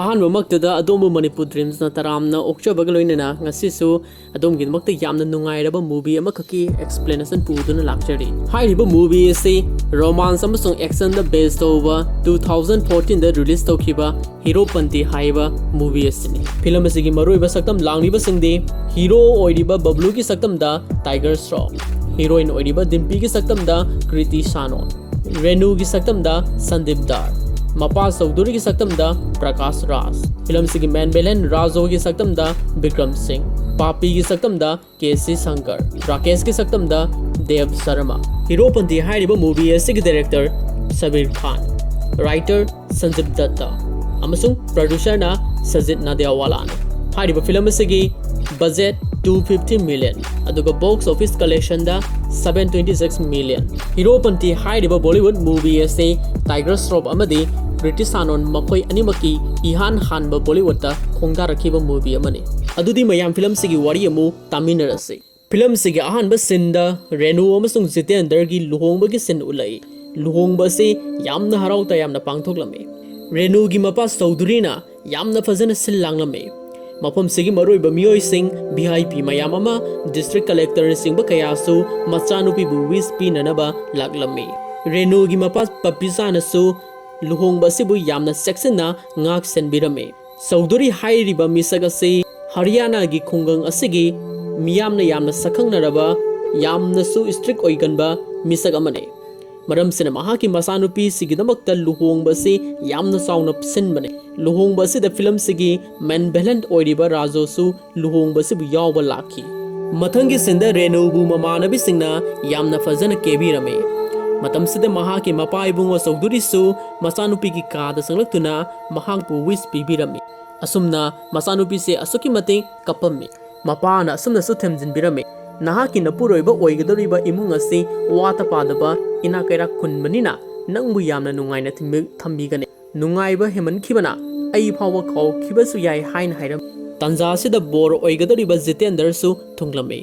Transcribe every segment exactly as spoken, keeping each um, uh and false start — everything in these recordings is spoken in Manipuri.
ꯑꯍꯥꯟꯕꯃꯛꯇꯗ ꯑꯗꯣꯝꯕꯨ ꯃꯅꯤꯄꯨꯔ ꯗ꯭ꯔꯤꯝꯁꯅ ꯇꯔꯥꯝꯅ ꯑꯣꯛꯆꯕꯒ ꯂꯣꯏꯅꯅ ꯉꯁꯤꯁꯨ ꯑꯗꯣꯝꯒꯤꯗꯃꯛꯇ ꯌꯥꯝꯅ ꯅꯨꯡꯉꯥꯏꯔꯕ movie ꯑꯃꯈꯛꯀꯤ explanation ꯄꯨꯗꯨꯅ ꯂꯥꯛꯆꯔꯤ꯫ ꯍꯥꯏꯔꯤꯕ movie ꯑꯁꯤ romance ꯑꯃꯁꯨꯡ actionꯗ base ꯇꯧꯕ two thousand fourteenꯗ release ꯇꯧꯈꯤꯕ ꯍꯤꯔꯣ ꯄꯟꯇꯤ ꯍꯥꯏꯕ movie ꯑꯁꯤꯅꯤ꯫ Film ꯑꯁꯤꯒꯤ ꯃꯔꯨꯑꯣꯏꯕ ꯁꯛꯇꯝ ꯂꯥꯡꯂꯤꯕꯁꯤꯡꯗꯤ ꯍꯤꯔꯣ ꯑꯣꯏꯔꯤꯕ ꯕꯕ꯭ꯂꯨꯒꯤ ꯁꯛꯇꯝꯗ ꯇꯥꯏꯒꯔ ꯁ꯭ꯔꯣꯐ, heroine ꯑꯣꯏꯔꯤꯕ ꯗꯤꯝꯄꯤꯒꯤ ꯁꯛꯇꯝꯗ ꯀ꯭ꯔꯤꯇꯤ ꯁꯥꯅꯣꯟ, ꯔꯦꯅꯨꯒꯤ ꯁꯛꯇꯝꯗ ꯁꯟꯗꯤꯞ ꯗꯥꯔ, ꯃꯄꯥ ꯆꯧꯙꯨꯔꯤꯒꯤ ꯁꯛꯇꯝꯗ ꯄ꯭ꯔꯀꯥꯁ ꯔꯥꯖ, filmꯁꯤꯒꯤ main villain ꯔꯥꯖꯣꯒꯤ ꯁꯛꯇꯝꯗ ꯕꯤꯀ꯭ꯔꯝ ꯁꯤꯡ, ꯄꯥꯄꯤꯒꯤ ꯁꯛꯇꯝꯗ ꯀꯦ ꯁꯤ ꯁꯪꯀꯔ, ꯔꯥꯀꯦꯁꯀꯤ ꯁꯛꯇꯝꯗ ꯗꯦꯕ ꯁꯔꯃ꯫ ꯍꯤꯔꯣ ꯄꯟꯇꯤ ꯍꯥꯏꯔꯤꯕ movie ꯑꯁꯤꯒꯤ director ꯁꯕꯤꯔ ꯈꯥꯟ, writer ꯁꯟꯖꯤꯞ ꯗꯠꯇ ꯑꯃꯁꯨꯡ producerꯅ ꯁꯖꯤꯠ ꯅꯥꯗꯤꯌꯥꯋꯥꯂꯥꯅꯤ꯫ ꯍꯥꯏꯔꯤꯕ film ꯑꯁꯤꯒꯤ budget two fifty million, ꯑꯗꯨꯒ box office collectionꯗ seven twenty six million꯫ Heropanti ꯍꯥꯏꯔꯤꯕ Bollywood movie ꯑꯁꯤ ꯇꯥꯏꯒꯔ ꯁ꯭ꯔꯣꯐ ꯑꯃꯗꯤ ꯀ꯭ꯔꯤꯇꯤ ꯁꯥꯅꯣꯟ ꯃꯈꯣꯏ ꯑꯅꯤꯃꯛꯀꯤ ꯏꯍꯥꯟ ꯍꯥꯟꯕ Bollywoodꯇ ꯈꯣꯡꯗꯥꯔꯛꯈꯤꯕ movie ꯑꯃꯅꯤ꯫ ꯑꯗꯨꯗꯤ ꯃꯌꯥꯝ filmꯁꯤꯒꯤ ꯋꯥꯔꯤ ꯑꯃꯨꯛ ꯇꯥꯃꯤꯟꯅꯔꯁꯤ꯫ Filmꯁꯤꯒꯤ ꯑꯍꯥꯟꯕ sceneꯗ ꯔꯦꯅꯨ ꯑꯃꯁꯨꯡ ꯖꯤꯇꯦꯟꯗꯔꯒꯤ ꯂꯨꯍꯣꯡꯕꯒꯤ scene ꯎꯠꯂꯛꯏ꯫ ꯂꯨꯍꯣꯡꯕ ꯑꯁꯤ ꯌꯥꯝꯅ ꯍꯔꯥꯎ ꯇꯌꯥꯝꯅ ꯄꯥꯡꯊꯣꯛꯂꯝꯃꯤ꯫ ꯔꯦꯅꯨꯒꯤ ꯃꯄꯥ ꯆꯧꯙꯨꯔꯤꯅ ꯌꯥꯝꯅ ꯐꯖꯅ ꯁꯤꯜ ꯂꯥꯡꯂꯝꯃꯤ꯫ ꯃꯐꯝꯁꯤꯒꯤ ꯃꯔꯨꯑꯣꯏꯕ ꯃꯤꯑꯣꯏꯁꯤꯡ, V I P ꯃꯌꯥꯝ ꯑꯃ, district collectorꯅꯆꯤꯡꯕ ꯀꯌꯥꯁꯨ ꯃꯆꯥꯅꯨꯄꯤꯕꯨ wish ꯄꯤꯅꯅꯕ ꯂꯥꯛꯂꯝꯃꯤ꯫ ꯔꯦꯅꯨꯒꯤ ꯃꯄꯥ ꯄꯄꯤꯆꯥꯅꯁꯨ ꯂꯨꯍꯣꯡꯕ ꯑꯁꯤꯕꯨ ꯌꯥꯝꯅ ꯆꯦꯛꯁꯤꯟꯅ ꯉꯥꯛ ꯁꯦꯟꯕꯤꯔꯝꯃꯤ꯫ ꯆꯧꯙꯨꯔꯤ ꯍꯥꯏꯔꯤꯕ ꯃꯤꯁꯛ ꯑꯁꯤ ꯍꯔꯤꯌꯥꯅꯥꯒꯤ ꯈꯨꯡꯒꯪ ꯑꯁꯤꯒꯤ ꯃꯤꯌꯥꯝꯅ ꯌꯥꯝꯅ ꯁꯛꯈꯪꯅꯔꯕ, ꯌꯥꯝꯅꯁꯨ strict ꯑꯣꯏꯒꯟꯕ ꯃꯤꯁꯛ ꯑꯃꯅꯤ꯫ ꯃꯔꯝꯁꯤꯅ ꯃꯍꯥꯛꯀꯤ ꯃꯆꯥꯅꯨꯄꯤꯁꯤꯒꯤꯗꯃꯛꯇ ꯂꯨꯍꯣꯡꯕ ꯑꯁꯤ ꯌꯥꯝꯅ ꯆꯥꯎꯅ ꯁꯤꯟꯕꯅꯤ꯫ ꯂꯨꯍꯣꯡꯕ ꯑꯁꯤꯗ filmꯁꯤꯒꯤ main villain ꯑꯣꯏꯔꯤꯕ ꯔꯥꯖꯣꯁꯨ ꯂꯨꯍꯣꯡꯕ ꯑꯁꯤꯕꯨ ꯌꯥꯎꯕ ꯂꯥꯛꯈꯤ꯫ ꯃꯊꯪꯒꯤ sceneꯗ ꯔꯦꯅꯨꯕꯨ ꯃꯃꯥꯟꯅꯕꯤꯁꯤꯡꯅ ꯌꯥꯝꯅ ꯐꯖꯅ ꯀꯦꯕꯤꯔꯝꯃꯤ꯫ ꯃꯇꯝꯁꯤꯗ ꯃꯍꯥꯛꯀꯤ ꯃꯄꯥ ꯏꯕꯨꯡꯉꯣ ꯆꯧꯙꯨꯔꯤꯁꯨ ꯃꯆꯥꯅꯨꯄꯤꯒꯤ ꯀꯥꯗ ꯆꯪꯂꯛꯇꯨꯅ ꯃꯍꯥꯛꯄꯨ wish ꯄꯤꯕꯤꯔꯝꯃꯤ꯫ ꯑꯁꯨꯝꯅ ꯃꯆꯥꯅꯨꯄꯤꯁꯦ ꯑꯁꯨꯛꯀꯤ ꯃꯇꯤꯛ ꯀꯞꯄꯝꯃꯤ꯫ ꯃꯄꯥꯅ ꯑꯁꯨꯝꯅꯁꯨ ꯊꯦꯝꯖꯤꯟꯕꯤꯔꯝꯃꯤ, "ꯅꯍꯥꯛꯀꯤ ꯅꯄꯨꯔꯣꯏꯕ ꯑꯣꯏꯒꯗꯧꯔꯤꯕ ꯏꯃꯨꯡ ꯑꯁꯤ ꯋꯥꯠꯇ ꯄꯥꯗꯕ, ꯏꯅꯥꯛ ꯀꯩꯔꯥꯛ ꯈꯨꯟꯕꯅꯤꯅ ꯅꯪꯕꯨ ꯌꯥꯝꯅ ꯅꯨꯡꯉꯥꯏꯅ ꯊꯤꯟꯕꯤ-, ꯊꯝꯕꯤꯒꯅꯤ꯫ ꯅꯨꯡꯉꯥꯏꯕ ꯍꯦꯟꯃꯟꯈꯤꯕꯅ ꯑꯩ ꯐꯥꯎꯕ ꯀꯥꯎꯈꯤꯕꯁꯨ ꯌꯥꯏ" ꯍꯥꯏꯅ ꯍꯥꯏꯔꯝꯃꯤ꯫ ꯇꯥꯟꯖꯥ ꯑꯁꯤꯗ ꯕꯣꯔ ꯑꯣꯏꯒꯗꯧꯔꯤꯕ ꯖꯤꯇꯦꯟꯗꯔꯁꯨ ꯊꯨꯡꯂꯝꯃꯤ꯫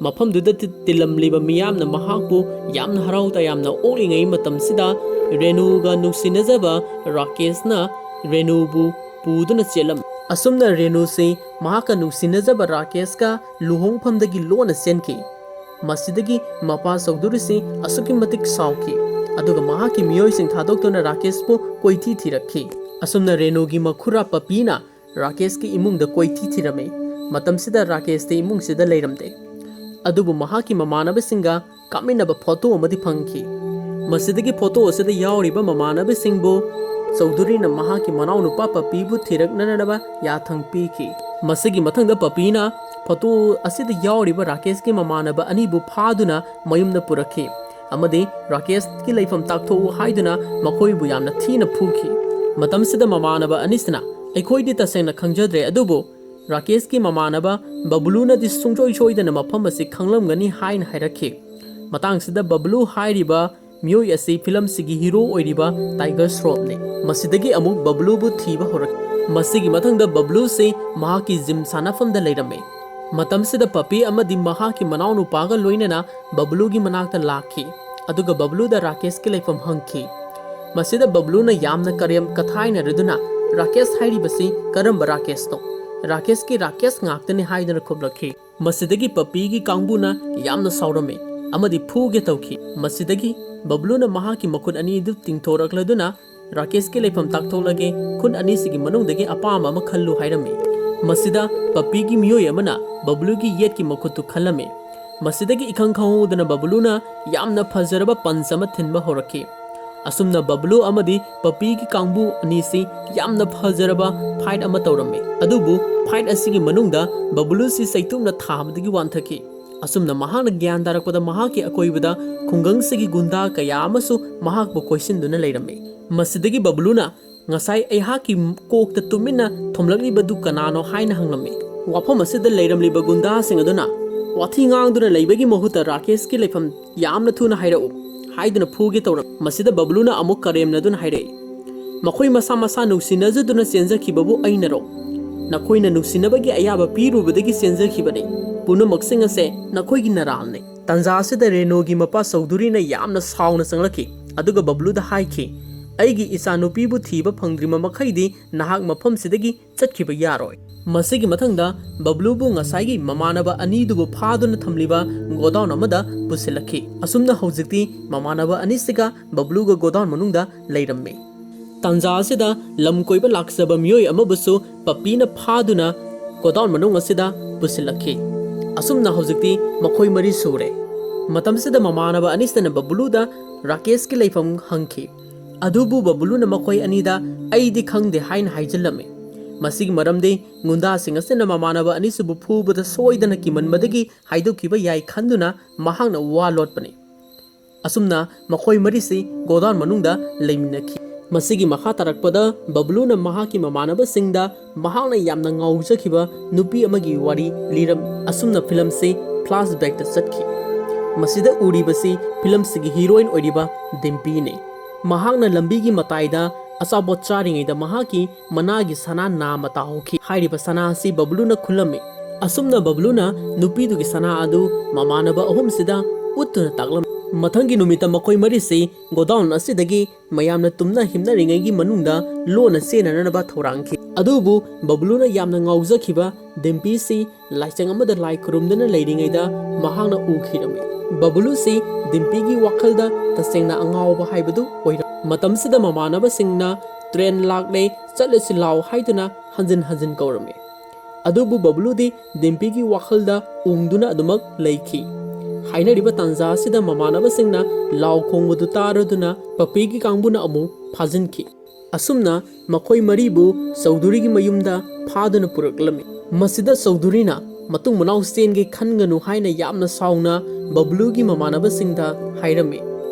ꯃꯐꯝꯗꯨꯗ ꯇꯤ-, ꯇꯤꯜꯂꯝꯂꯤꯕ ꯃꯤꯌꯥꯝꯅ ꯃꯍꯥꯛꯄꯨ ꯌꯥꯝꯅ ꯍꯔꯥꯎ ꯇꯌꯥꯝꯅ ꯑꯣꯛꯂꯤꯉꯩ ꯃꯇꯝꯁꯤꯗ ꯔꯦꯅꯨꯒ ꯅꯨꯡꯁꯤꯅꯖꯕ ꯔꯥꯀꯦꯁꯅ ꯔꯦꯅꯨꯕꯨ ꯄꯨꯗꯨꯅ ꯆꯦꯜꯂꯝꯃꯤ꯫ ꯑꯁꯨꯝꯅ ꯔꯦꯅꯨꯁꯤ ꯃꯍꯥꯛꯀ ꯅꯨꯡꯁꯤꯅꯖꯕ ꯔꯥꯀꯦꯁꯀ ꯂꯨꯍꯣꯡꯐꯝꯗꯒꯤ ꯂꯣꯟꯅ ꯆꯦꯟꯈꯤ꯫ ꯃꯁꯤꯗꯒꯤ ꯃꯄꯥ ꯆꯧꯙꯨꯔꯤꯁꯤ ꯑꯁꯨꯛꯀꯤ ꯃꯇꯤꯛ ꯁꯥꯎꯈꯤ, ꯑꯗꯨꯒ ꯃꯍꯥꯛꯀꯤ ꯃꯤꯑꯣꯏꯁꯤꯡ ꯊꯥꯗꯣꯛꯇꯨꯅ ꯔꯥꯀꯦꯁꯄꯨ ꯀꯣꯏꯊꯤ ꯊꯤꯔꯛꯈꯤ꯫ ꯑꯁꯨꯝꯅ ꯔꯦꯅꯨꯒꯤ ꯃꯈꯨꯔꯥ ꯄꯄꯤꯅ ꯔꯥꯀꯦꯁꯀꯤ ꯏꯃꯨꯡꯗ ꯀꯣꯏꯊꯤ ꯊꯤꯔꯝꯃꯤ꯫ ꯃꯇꯝꯁꯤꯗ ꯔꯥꯀꯦꯁꯇꯤ ꯏꯃꯨꯡꯁꯤꯗ ꯂꯩꯔꯝꯗꯦ, ꯑꯗꯨꯕꯨ ꯃꯍꯥꯛꯀꯤ ꯃꯃꯥꯟꯅꯕꯁꯤꯡꯒ ꯀꯥꯞꯃꯤꯟꯅꯕ ꯐꯣꯇꯣ ꯑꯃꯗꯤ ꯐꯪꯈꯤ꯫ ꯃꯁꯤꯗꯒꯤ ꯐꯣꯇꯣ ꯑꯁꯤꯗ ꯌꯥꯎꯔꯤꯕ ꯃꯃꯥꯟꯅꯕꯁꯤꯡꯕꯨ ꯆꯧꯙꯨꯔꯤꯅ ꯃꯍꯥꯛꯀꯤ ꯃꯅꯥꯎꯅꯨꯄꯥ ꯄꯄꯤꯕꯨ ꯊꯤꯔꯛꯅꯅꯕ ꯌꯥꯊꯪ ꯄꯤꯈꯤ꯫ ꯃꯁꯤꯒꯤ ꯃꯊꯪꯗ ꯄꯄꯤꯅ ꯐꯣꯇꯣ ꯑꯁꯤꯗ ꯌꯥꯎꯔꯤꯕ ꯔꯥꯀꯦꯁꯀꯤ ꯃꯃꯥꯟꯅꯕ ꯑꯅꯤꯕꯨ ꯐꯥꯗꯨꯅ ꯃꯌꯨꯝꯗ ꯄꯨꯔꯛꯈꯤ ꯑꯃꯗꯤ ꯔꯥꯀꯦꯁꯀꯤ ꯂꯩꯐꯝ ꯇꯥꯛꯊꯣꯛꯎ ꯍꯥꯏꯗꯨꯅ ꯃꯈꯣꯏꯕꯨ ꯌꯥꯝꯅ ꯊꯤꯅ ꯐꯨꯈꯤ꯫ ꯃꯇꯝꯁꯤꯗ ꯃꯃꯥꯟꯅꯕ ꯑꯅꯤꯁꯤꯅ, "ꯑꯩꯈꯣꯏꯗꯤ ꯇꯁꯦꯡꯅ ꯈꯪꯖꯗ꯭ꯔꯦ, ꯑꯗꯨꯕꯨ ꯔꯥꯀꯦꯁꯀꯤ ꯃꯃꯥꯟꯅꯕ ꯕꯕꯂꯨꯅꯗꯤ ꯁꯨꯡꯁꯣꯏ ꯁꯣꯏꯗꯅ ꯃꯐꯝ ꯑꯁꯤ ꯈꯪꯂꯝꯒꯅꯤ" ꯍꯥꯏꯅ ꯍꯥꯏꯔꯛꯈꯤ꯫ ꯃꯇꯥꯡꯁꯤꯗ ꯕꯕꯂꯨ ꯍꯥꯏꯔꯤꯕ ꯃꯤꯑꯣꯏ ꯑꯁꯤ ꯐꯤꯂꯝꯁꯤꯒꯤ ꯍꯤꯔꯣ ꯑꯣꯏꯔꯤꯕ ꯇꯥꯏꯒꯔ ꯁ꯭ꯔꯣꯐꯅꯤ꯫ ꯃꯁꯤꯗꯒꯤ ꯑꯃꯨꯛ ꯕꯕꯂꯨꯕꯨ ꯊꯤꯕ ꯍꯧꯔꯛꯈꯤ꯫ ꯃꯁꯤꯒꯤ ꯃꯊꯪꯗ ꯕꯕꯂꯨꯁꯤ ꯃꯍꯥꯛꯀꯤ ꯖꯤꯝ ꯁꯥꯟꯅꯐꯝꯗ ꯂꯩꯔꯝꯃꯤ꯫ ꯃꯇꯝꯁꯤꯗ ꯄꯄꯤ ꯑꯃꯗꯤ ꯃꯍꯥꯛꯀꯤ ꯃꯅꯥꯎꯅꯨꯄꯥꯒ ꯂꯣꯏꯅꯅ ꯕꯕꯂꯨꯒꯤ ꯃꯅꯥꯛꯇ ꯂꯥꯛꯈꯤ, ꯑꯗꯨꯒ ꯕꯕꯂꯨꯗ ꯔꯥꯀꯦꯁꯀꯤ ꯂꯩꯐꯝ ꯍꯪꯈꯤ꯫ ꯃꯁꯤꯗ ꯕꯕꯂꯨꯅ ꯌꯥꯝꯅ ꯀꯔꯦꯝ ꯀꯊꯥꯏꯅꯔꯗꯨꯅ, "ꯔꯥꯀꯦꯁ ꯍꯥꯏꯔꯤꯕꯁꯤ ꯀꯔꯝꯕ ꯔꯥꯀꯦꯁꯅꯣ? ꯔꯥꯀꯦꯁꯀꯤ ꯔꯥꯀꯦꯁ ꯉꯥꯛꯇꯅꯤ" ꯍꯥꯏꯗꯨꯅ ꯈꯨꯝꯂꯛꯈꯤ꯫ ꯃꯁꯤꯗꯒꯤ ꯄꯄꯤꯒꯤ ꯀꯥꯡꯕꯨꯅ ꯌꯥꯝꯅ ꯁꯥꯎꯔꯝꯃꯤ ꯑꯃꯗꯤ ꯐꯨꯒꯦ ꯇꯧꯈꯤ꯫ ꯃꯁꯤꯗꯒꯤ ꯕꯕꯂꯨꯅ ꯃꯍꯥꯛꯀꯤ ꯃꯈꯨꯠ ꯑꯅꯤꯗꯨ ꯇꯤꯡꯊꯣꯔꯛꯂꯗꯨꯅ, "ꯔꯥꯀꯦꯁꯀꯤ ꯂꯩꯐꯝ ꯇꯥꯛꯊꯣꯛꯂꯒꯦ, ꯈꯨꯟ ꯑꯅꯤꯁꯤꯒꯤ ꯃꯅꯨꯡꯗꯒꯤ ꯑꯄꯥꯝꯕ ꯑꯃ ꯈꯜꯂꯨ" ꯍꯥꯏꯔꯝꯃꯤ꯫ ꯃꯁꯤꯗ ꯄꯄꯤꯒꯤ ꯃꯤꯑꯣꯏ ꯑꯃꯅ ꯕꯕꯂꯨꯒꯤ ꯌꯦꯠꯀꯤ ꯃꯈꯨꯠꯇꯨ ꯈꯜꯂꯝꯃꯤ꯫ ꯃꯁꯤꯗꯒꯤ ꯏꯈꯪ ꯈꯪꯍꯧꯗꯅ ꯕꯕꯂꯨꯅ ꯌꯥꯝꯅ ꯐꯖꯔꯕ ꯄꯟꯆ ꯑꯃ ꯊꯤꯟꯕ ꯍꯧꯔꯛꯈꯤ꯫ ꯑꯁꯨꯝꯅ ꯕꯕꯂꯨ ꯑꯃꯗꯤ ꯄꯄꯤꯒꯤ ꯀꯥꯡꯕꯨ ꯑꯅꯤꯁꯤ ꯌꯥꯝꯅ ꯐꯖꯔꯕ ꯐꯥꯏꯠ ꯑꯃ ꯇꯧꯔꯝꯃꯤ꯫ ꯑꯗꯨꯕꯨ ꯐꯥꯏꯠ ꯑꯁꯤꯒꯤ ꯃꯅꯨꯡꯗ ꯕꯕꯂꯨꯁꯤ ꯆꯩꯇꯨꯞꯅ ꯊꯥꯕꯗꯒꯤ ꯋꯥꯟꯊꯈꯤ꯫ ꯑꯁꯨꯝꯅ ꯃꯍꯥꯛꯅ ꯒ꯭ꯌꯥꯟ ꯇꯥꯔꯛꯄꯗ ꯃꯍꯥꯛꯀꯤ ꯑꯀꯣꯏꯕꯗ ꯈꯨꯡꯒꯪꯁꯤꯒꯤ ꯒꯨꯟꯗꯥ ꯀꯌꯥ ꯑꯃꯁꯨ ꯃꯍꯥꯛꯄꯨ ꯀꯣꯏꯁꯤꯟꯗꯨꯅ ꯂꯩꯔꯝꯃꯤ꯫ ꯃꯁꯤꯗꯒꯤ ꯕꯕꯂꯨꯅ, "ꯉꯁꯥꯏ ꯑꯩꯍꯥꯛꯀꯤ ꯀꯣꯛꯇ ꯇꯨꯃꯤꯟꯅ ꯊꯣꯝꯂꯛꯂꯤꯕꯗꯨ ꯀꯅꯥꯅꯣ?" ꯍꯥꯏꯅ ꯍꯪꯂꯝꯃꯤ꯫ ꯋꯥꯐꯝ ꯑꯁꯤꯗ ꯂꯩꯔꯝꯂꯤꯕ ꯒꯨꯟꯗꯥꯁꯤꯡ ꯑꯗꯨꯅ, "ꯋꯥꯊꯤ ꯉꯥꯡꯗꯨꯅ ꯂꯩꯕꯒꯤ ꯃꯍꯨꯠꯇ ꯔꯥꯀꯦꯁꯀꯤ ꯂꯩꯐꯝ ꯌꯥꯝꯅ ꯊꯨꯅ ꯍꯥꯏꯔꯛꯎ" ꯍꯥꯏꯗꯨꯅ ꯐꯨꯒꯦ ꯇꯧꯔꯝꯃꯤ꯫ ꯃꯁꯤꯗ ꯕꯕꯂꯨꯅ ꯑꯃꯨꯛ ꯀꯔꯦꯝꯅꯗꯨꯅ ꯍꯥꯏꯔꯛꯏ, "ꯃꯈꯣꯏ ꯃꯁꯥ ꯃꯁꯥ ꯅꯨꯡꯁꯤꯅꯖꯗꯨꯅ ꯆꯦꯟꯖꯈꯤꯕꯕꯨ ꯑꯩꯅꯔꯣ? ꯅꯈꯣꯏꯅ ꯅꯨꯡꯁꯤꯅꯕꯒꯤ ꯑꯌꯥꯕ ꯄꯤꯔꯨꯕꯗꯒꯤ ꯆꯦꯟꯖꯈꯤꯕꯅꯤ꯫ ꯄꯨꯝꯅꯃꯛꯁꯤꯡ ꯑꯁꯦ ꯅꯈꯣꯏꯒꯤ ꯅꯔꯥꯜꯅꯤ"꯫ ꯇꯥꯟꯖꯥ ꯑꯁꯤꯗ ꯔꯦꯅꯨꯒꯤ ꯃꯄꯥ ꯆꯧꯙꯨꯔꯤꯅ ꯌꯥꯝꯅ ꯁꯥꯎꯅ ꯆꯪꯂꯛꯈꯤ, ꯑꯗꯨꯒ ꯕꯕꯂꯨꯗ ꯍꯥꯏꯈꯤ, "ꯑꯩꯒꯤ ꯏꯆꯥꯅꯨꯄꯤꯕꯨ ꯊꯤꯕ ꯐꯪꯗ꯭ꯔꯤꯕ ꯃꯈꯩꯗꯤ ꯅꯍꯥꯛ ꯃꯐꯝꯁꯤꯗꯒꯤ ꯆꯠꯈꯤꯕ ꯌꯥꯔꯣꯏ"꯫ ꯃꯁꯤꯒꯤ ꯃꯊꯪꯗ ꯕꯕ꯭ꯂꯨꯕꯨ ꯉꯁꯥꯏꯒꯤ ꯃꯃꯥꯟꯅꯕ ꯑꯅꯤꯗꯨꯕꯨ ꯐꯥꯗꯨꯅ ꯊꯝꯂꯤꯕ ꯒꯣꯗꯥꯎꯟ ꯑꯃꯗ ꯄꯨꯁꯤꯜꯂꯛꯈꯤ꯫ ꯑꯁꯨꯝꯅ ꯍꯧꯖꯤꯛꯇꯤ ꯃꯃꯥꯟꯅꯕ ꯑꯅꯤꯁꯤꯒ ꯕꯕ꯭ꯂꯨꯒ ꯒꯣꯗꯥꯎꯟ ꯃꯅꯨꯡꯗ ꯂꯩꯔꯝꯃꯤ꯫ ꯇꯥꯟꯖꯥ ꯑꯁꯤꯗ ꯂꯝ ꯀꯣꯏꯕ ꯂꯥꯛꯆꯕ ꯃꯤꯑꯣꯏ ꯑꯃꯕꯨꯁꯨ ꯄꯞꯄꯤꯅ ꯐꯥꯗꯨꯅ ꯒꯣꯗꯥꯎꯟ ꯃꯅꯨꯡ ꯑꯁꯤꯗ ꯄꯨꯁꯤꯜꯂꯛꯈꯤ꯫ ꯑꯁꯨꯝꯅ ꯍꯧꯖꯤꯛꯇꯤ ꯃꯈꯣꯏ ꯃꯔꯤ ꯁꯨꯔꯦ꯫ ꯃꯇꯝꯁꯤꯗ ꯃꯃꯥꯟꯅꯕ ꯑꯅꯤꯁꯤꯅ ꯕꯕ꯭ꯂꯨꯗ ꯔꯥꯀꯦꯁꯀꯤ ꯂꯩꯐꯝ ꯍꯪꯈꯤ꯫ ꯑꯗꯨꯕꯨ ꯕꯕ꯭ꯂꯨꯅ ꯃꯈꯣꯏ ꯑꯅꯤꯗ "ꯑꯩꯗꯤ ꯈꯪꯗꯦ" ꯍꯥꯏꯅ ꯍꯥꯏꯖꯤꯜꯂꯝꯃꯤ꯫ ꯃꯁꯤꯒꯤ ꯃꯔꯝꯗꯤ ꯒꯨꯟꯗꯥꯁꯤꯡ ꯑꯁꯤꯅ ꯃꯃꯥꯟꯅꯕ ꯑꯅꯤꯁꯤꯕꯨ ꯐꯨꯕꯗ ꯁꯣꯏꯗꯅ ꯀꯤꯃꯟꯕꯗꯒꯤ ꯍꯥꯏꯗꯣꯛꯈꯤꯕ ꯌꯥꯏ ꯈꯟꯗꯨꯅ ꯃꯍꯥꯛꯅ ꯋꯥ ꯂꯣꯠꯄꯅꯤ꯫ ꯑꯁꯨꯝꯅ ꯃꯈꯣꯏ ꯃꯔꯤꯁꯤ ꯒꯣꯗꯥꯎꯟ ꯃꯅꯨꯡꯗ ꯂꯩꯃꯤꯟꯅꯈꯤ꯫ ꯃꯁꯤꯒꯤ ꯃꯈꯥ ꯇꯥꯔꯛꯄꯗ ꯕꯕ꯭ꯂꯨꯅ ꯃꯍꯥꯛꯀꯤ ꯃꯃꯥꯟꯅꯕꯁꯤꯡꯗ ꯃꯍꯥꯛꯅ ꯌꯥꯝꯅ ꯉꯥꯎꯖꯈꯤꯕ ꯅꯨꯄꯤ ꯑꯃꯒꯤ ꯋꯥꯔꯤ ꯂꯤꯔꯝꯃꯤ꯫ ꯑꯁꯨꯝꯅ ꯐꯤꯂꯝꯁꯤ ꯐ꯭ꯂꯥꯁꯕꯦꯛꯇ ꯆꯠꯈꯤ꯫ ꯃꯁꯤꯗ ꯎꯔꯤꯕꯁꯤ ꯐꯤꯂꯝꯁꯤꯒꯤ ꯍꯤꯔꯣꯏꯟ ꯑꯣꯏꯔꯤꯕ ꯗꯤꯝꯄꯤꯅꯤ꯫ ꯃꯍꯥꯛꯅ ꯂꯝꯕꯤꯒꯤ ꯃꯇꯥꯏꯗ ꯑꯆꯥꯄꯣꯠ ꯆꯥꯔꯤꯉꯩꯗ ꯃꯍꯥꯛꯀꯤ ꯃꯅꯥꯒꯤ ꯁꯅꯥ ꯅꯥꯝꯃ ꯇꯥꯍꯧꯈꯤ꯫ ꯍꯥꯏꯔꯤꯕ ꯁꯅꯥ ꯑꯁꯤ ꯕꯕ꯭ꯂꯨꯅ ꯈꯨꯜꯂꯝꯃꯤ꯫ ꯑꯁꯨꯝꯅ ꯕꯕ꯭ꯂꯨꯅ ꯅꯨꯄꯤꯗꯨꯒꯤ ꯁꯅꯥ ꯑꯗꯨ ꯃꯃꯥꯟꯅꯕ ꯑꯍꯨꯝꯁꯤꯗ ꯎꯠꯇꯨꯅ ꯇꯥꯛꯂꯝꯃꯤ꯫ ꯃꯊꯪꯒꯤ ꯅꯨꯃꯤꯠꯇ ꯃꯈꯣꯏ ꯃꯔꯤꯁꯤ ꯒꯣꯗꯥꯎꯟ ꯑꯁꯤꯗꯒꯤ ꯃꯌꯥꯝꯅ ꯇꯨꯝꯅ ꯍꯤꯞꯅꯔꯤꯉꯩꯒꯤ ꯃꯅꯨꯡꯗ ꯂꯣꯟꯅ ꯆꯦꯟꯅꯅꯕ ꯊꯧꯔꯥꯡꯈꯤ꯫ ꯑꯗꯨꯕꯨ ꯕꯕ꯭ꯂꯨꯅ ꯌꯥꯝꯅ ꯉꯥꯎꯖꯈꯤꯕ ꯗꯤꯝꯄꯤꯁꯤ ꯂꯥꯏꯁꯪ ꯑꯃꯗ ꯂꯥꯏ ꯈꯨꯔꯨꯝꯗꯨꯅ ꯂꯩꯔꯤꯉꯩꯗ ꯃꯍꯥꯛꯅ ꯎꯈꯤꯔꯝꯃꯤ꯫ ꯕꯕ꯭ꯂꯨꯁꯤ ꯗꯤꯝꯄꯤꯒꯤ ꯋꯥꯈꯜꯗ ꯇꯁꯦꯡꯅ ꯑꯉꯥꯎꯕ ꯍꯥꯏꯕꯗꯨ ꯑꯣꯏꯔꯝꯃꯤ꯫ ꯃꯇꯝꯁꯤꯗ ꯃꯃꯥꯟꯅꯕꯁꯤꯡꯅ "ꯇ꯭ꯔꯦꯟ ꯂꯥꯛꯂꯦ, ꯆꯠꯂꯁꯤ ꯂꯥꯎ" ꯍꯥꯏꯗꯨꯅ ꯍꯟꯖꯤꯟ ꯍꯟꯖꯤꯟ ꯀꯧꯔꯝꯃꯤ꯫ ꯑꯗꯨꯕꯨ ꯕꯕ꯭ꯂꯨꯗꯤ ꯗꯤꯝꯄꯤꯒꯤ ꯋꯥꯈꯜꯗ ꯎꯪꯗꯨꯅ ꯑꯗꯨꯃꯛ ꯂꯩꯈꯤ꯫ ꯍꯥꯏꯅꯔꯤꯕ ꯇꯥꯟꯖꯥ ꯑꯁꯤꯗ ꯃꯃꯥꯟꯅꯕꯁꯤꯡꯅ ꯂꯥꯎ ꯈꯣꯡꯕꯗꯨ ꯇꯥꯔꯗꯨꯅ ꯄꯞꯄꯤꯒꯤ ꯀꯥꯡꯕꯨꯅ ꯑꯃꯨꯛ ꯐꯥꯖꯤꯟꯈꯤ꯫ ꯑꯁꯨꯝꯅ ꯃꯈꯣꯏ ꯃꯔꯤꯕꯨ ꯆꯧꯙꯨꯔꯤꯒꯤ ꯃꯌꯨꯝꯗ ꯐꯥꯗꯨꯅ ꯄꯨꯔꯛꯂꯝꯃꯤ꯫ ꯃꯁꯤꯗ ꯆꯧꯙꯨꯔꯤꯅ "ꯃꯇꯨꯡ ꯃꯅꯥꯎ ꯆꯦꯟꯒꯦ ꯈꯟꯒꯅꯨ" ꯍꯥꯏꯅ ꯌꯥꯝꯅ ꯁꯥꯎꯅ ꯕꯕ꯭ꯂꯨꯒꯤ ꯃꯃꯥꯟꯅꯕꯁꯤꯡꯗ ꯍꯥꯏꯔꯝꯃꯤ꯫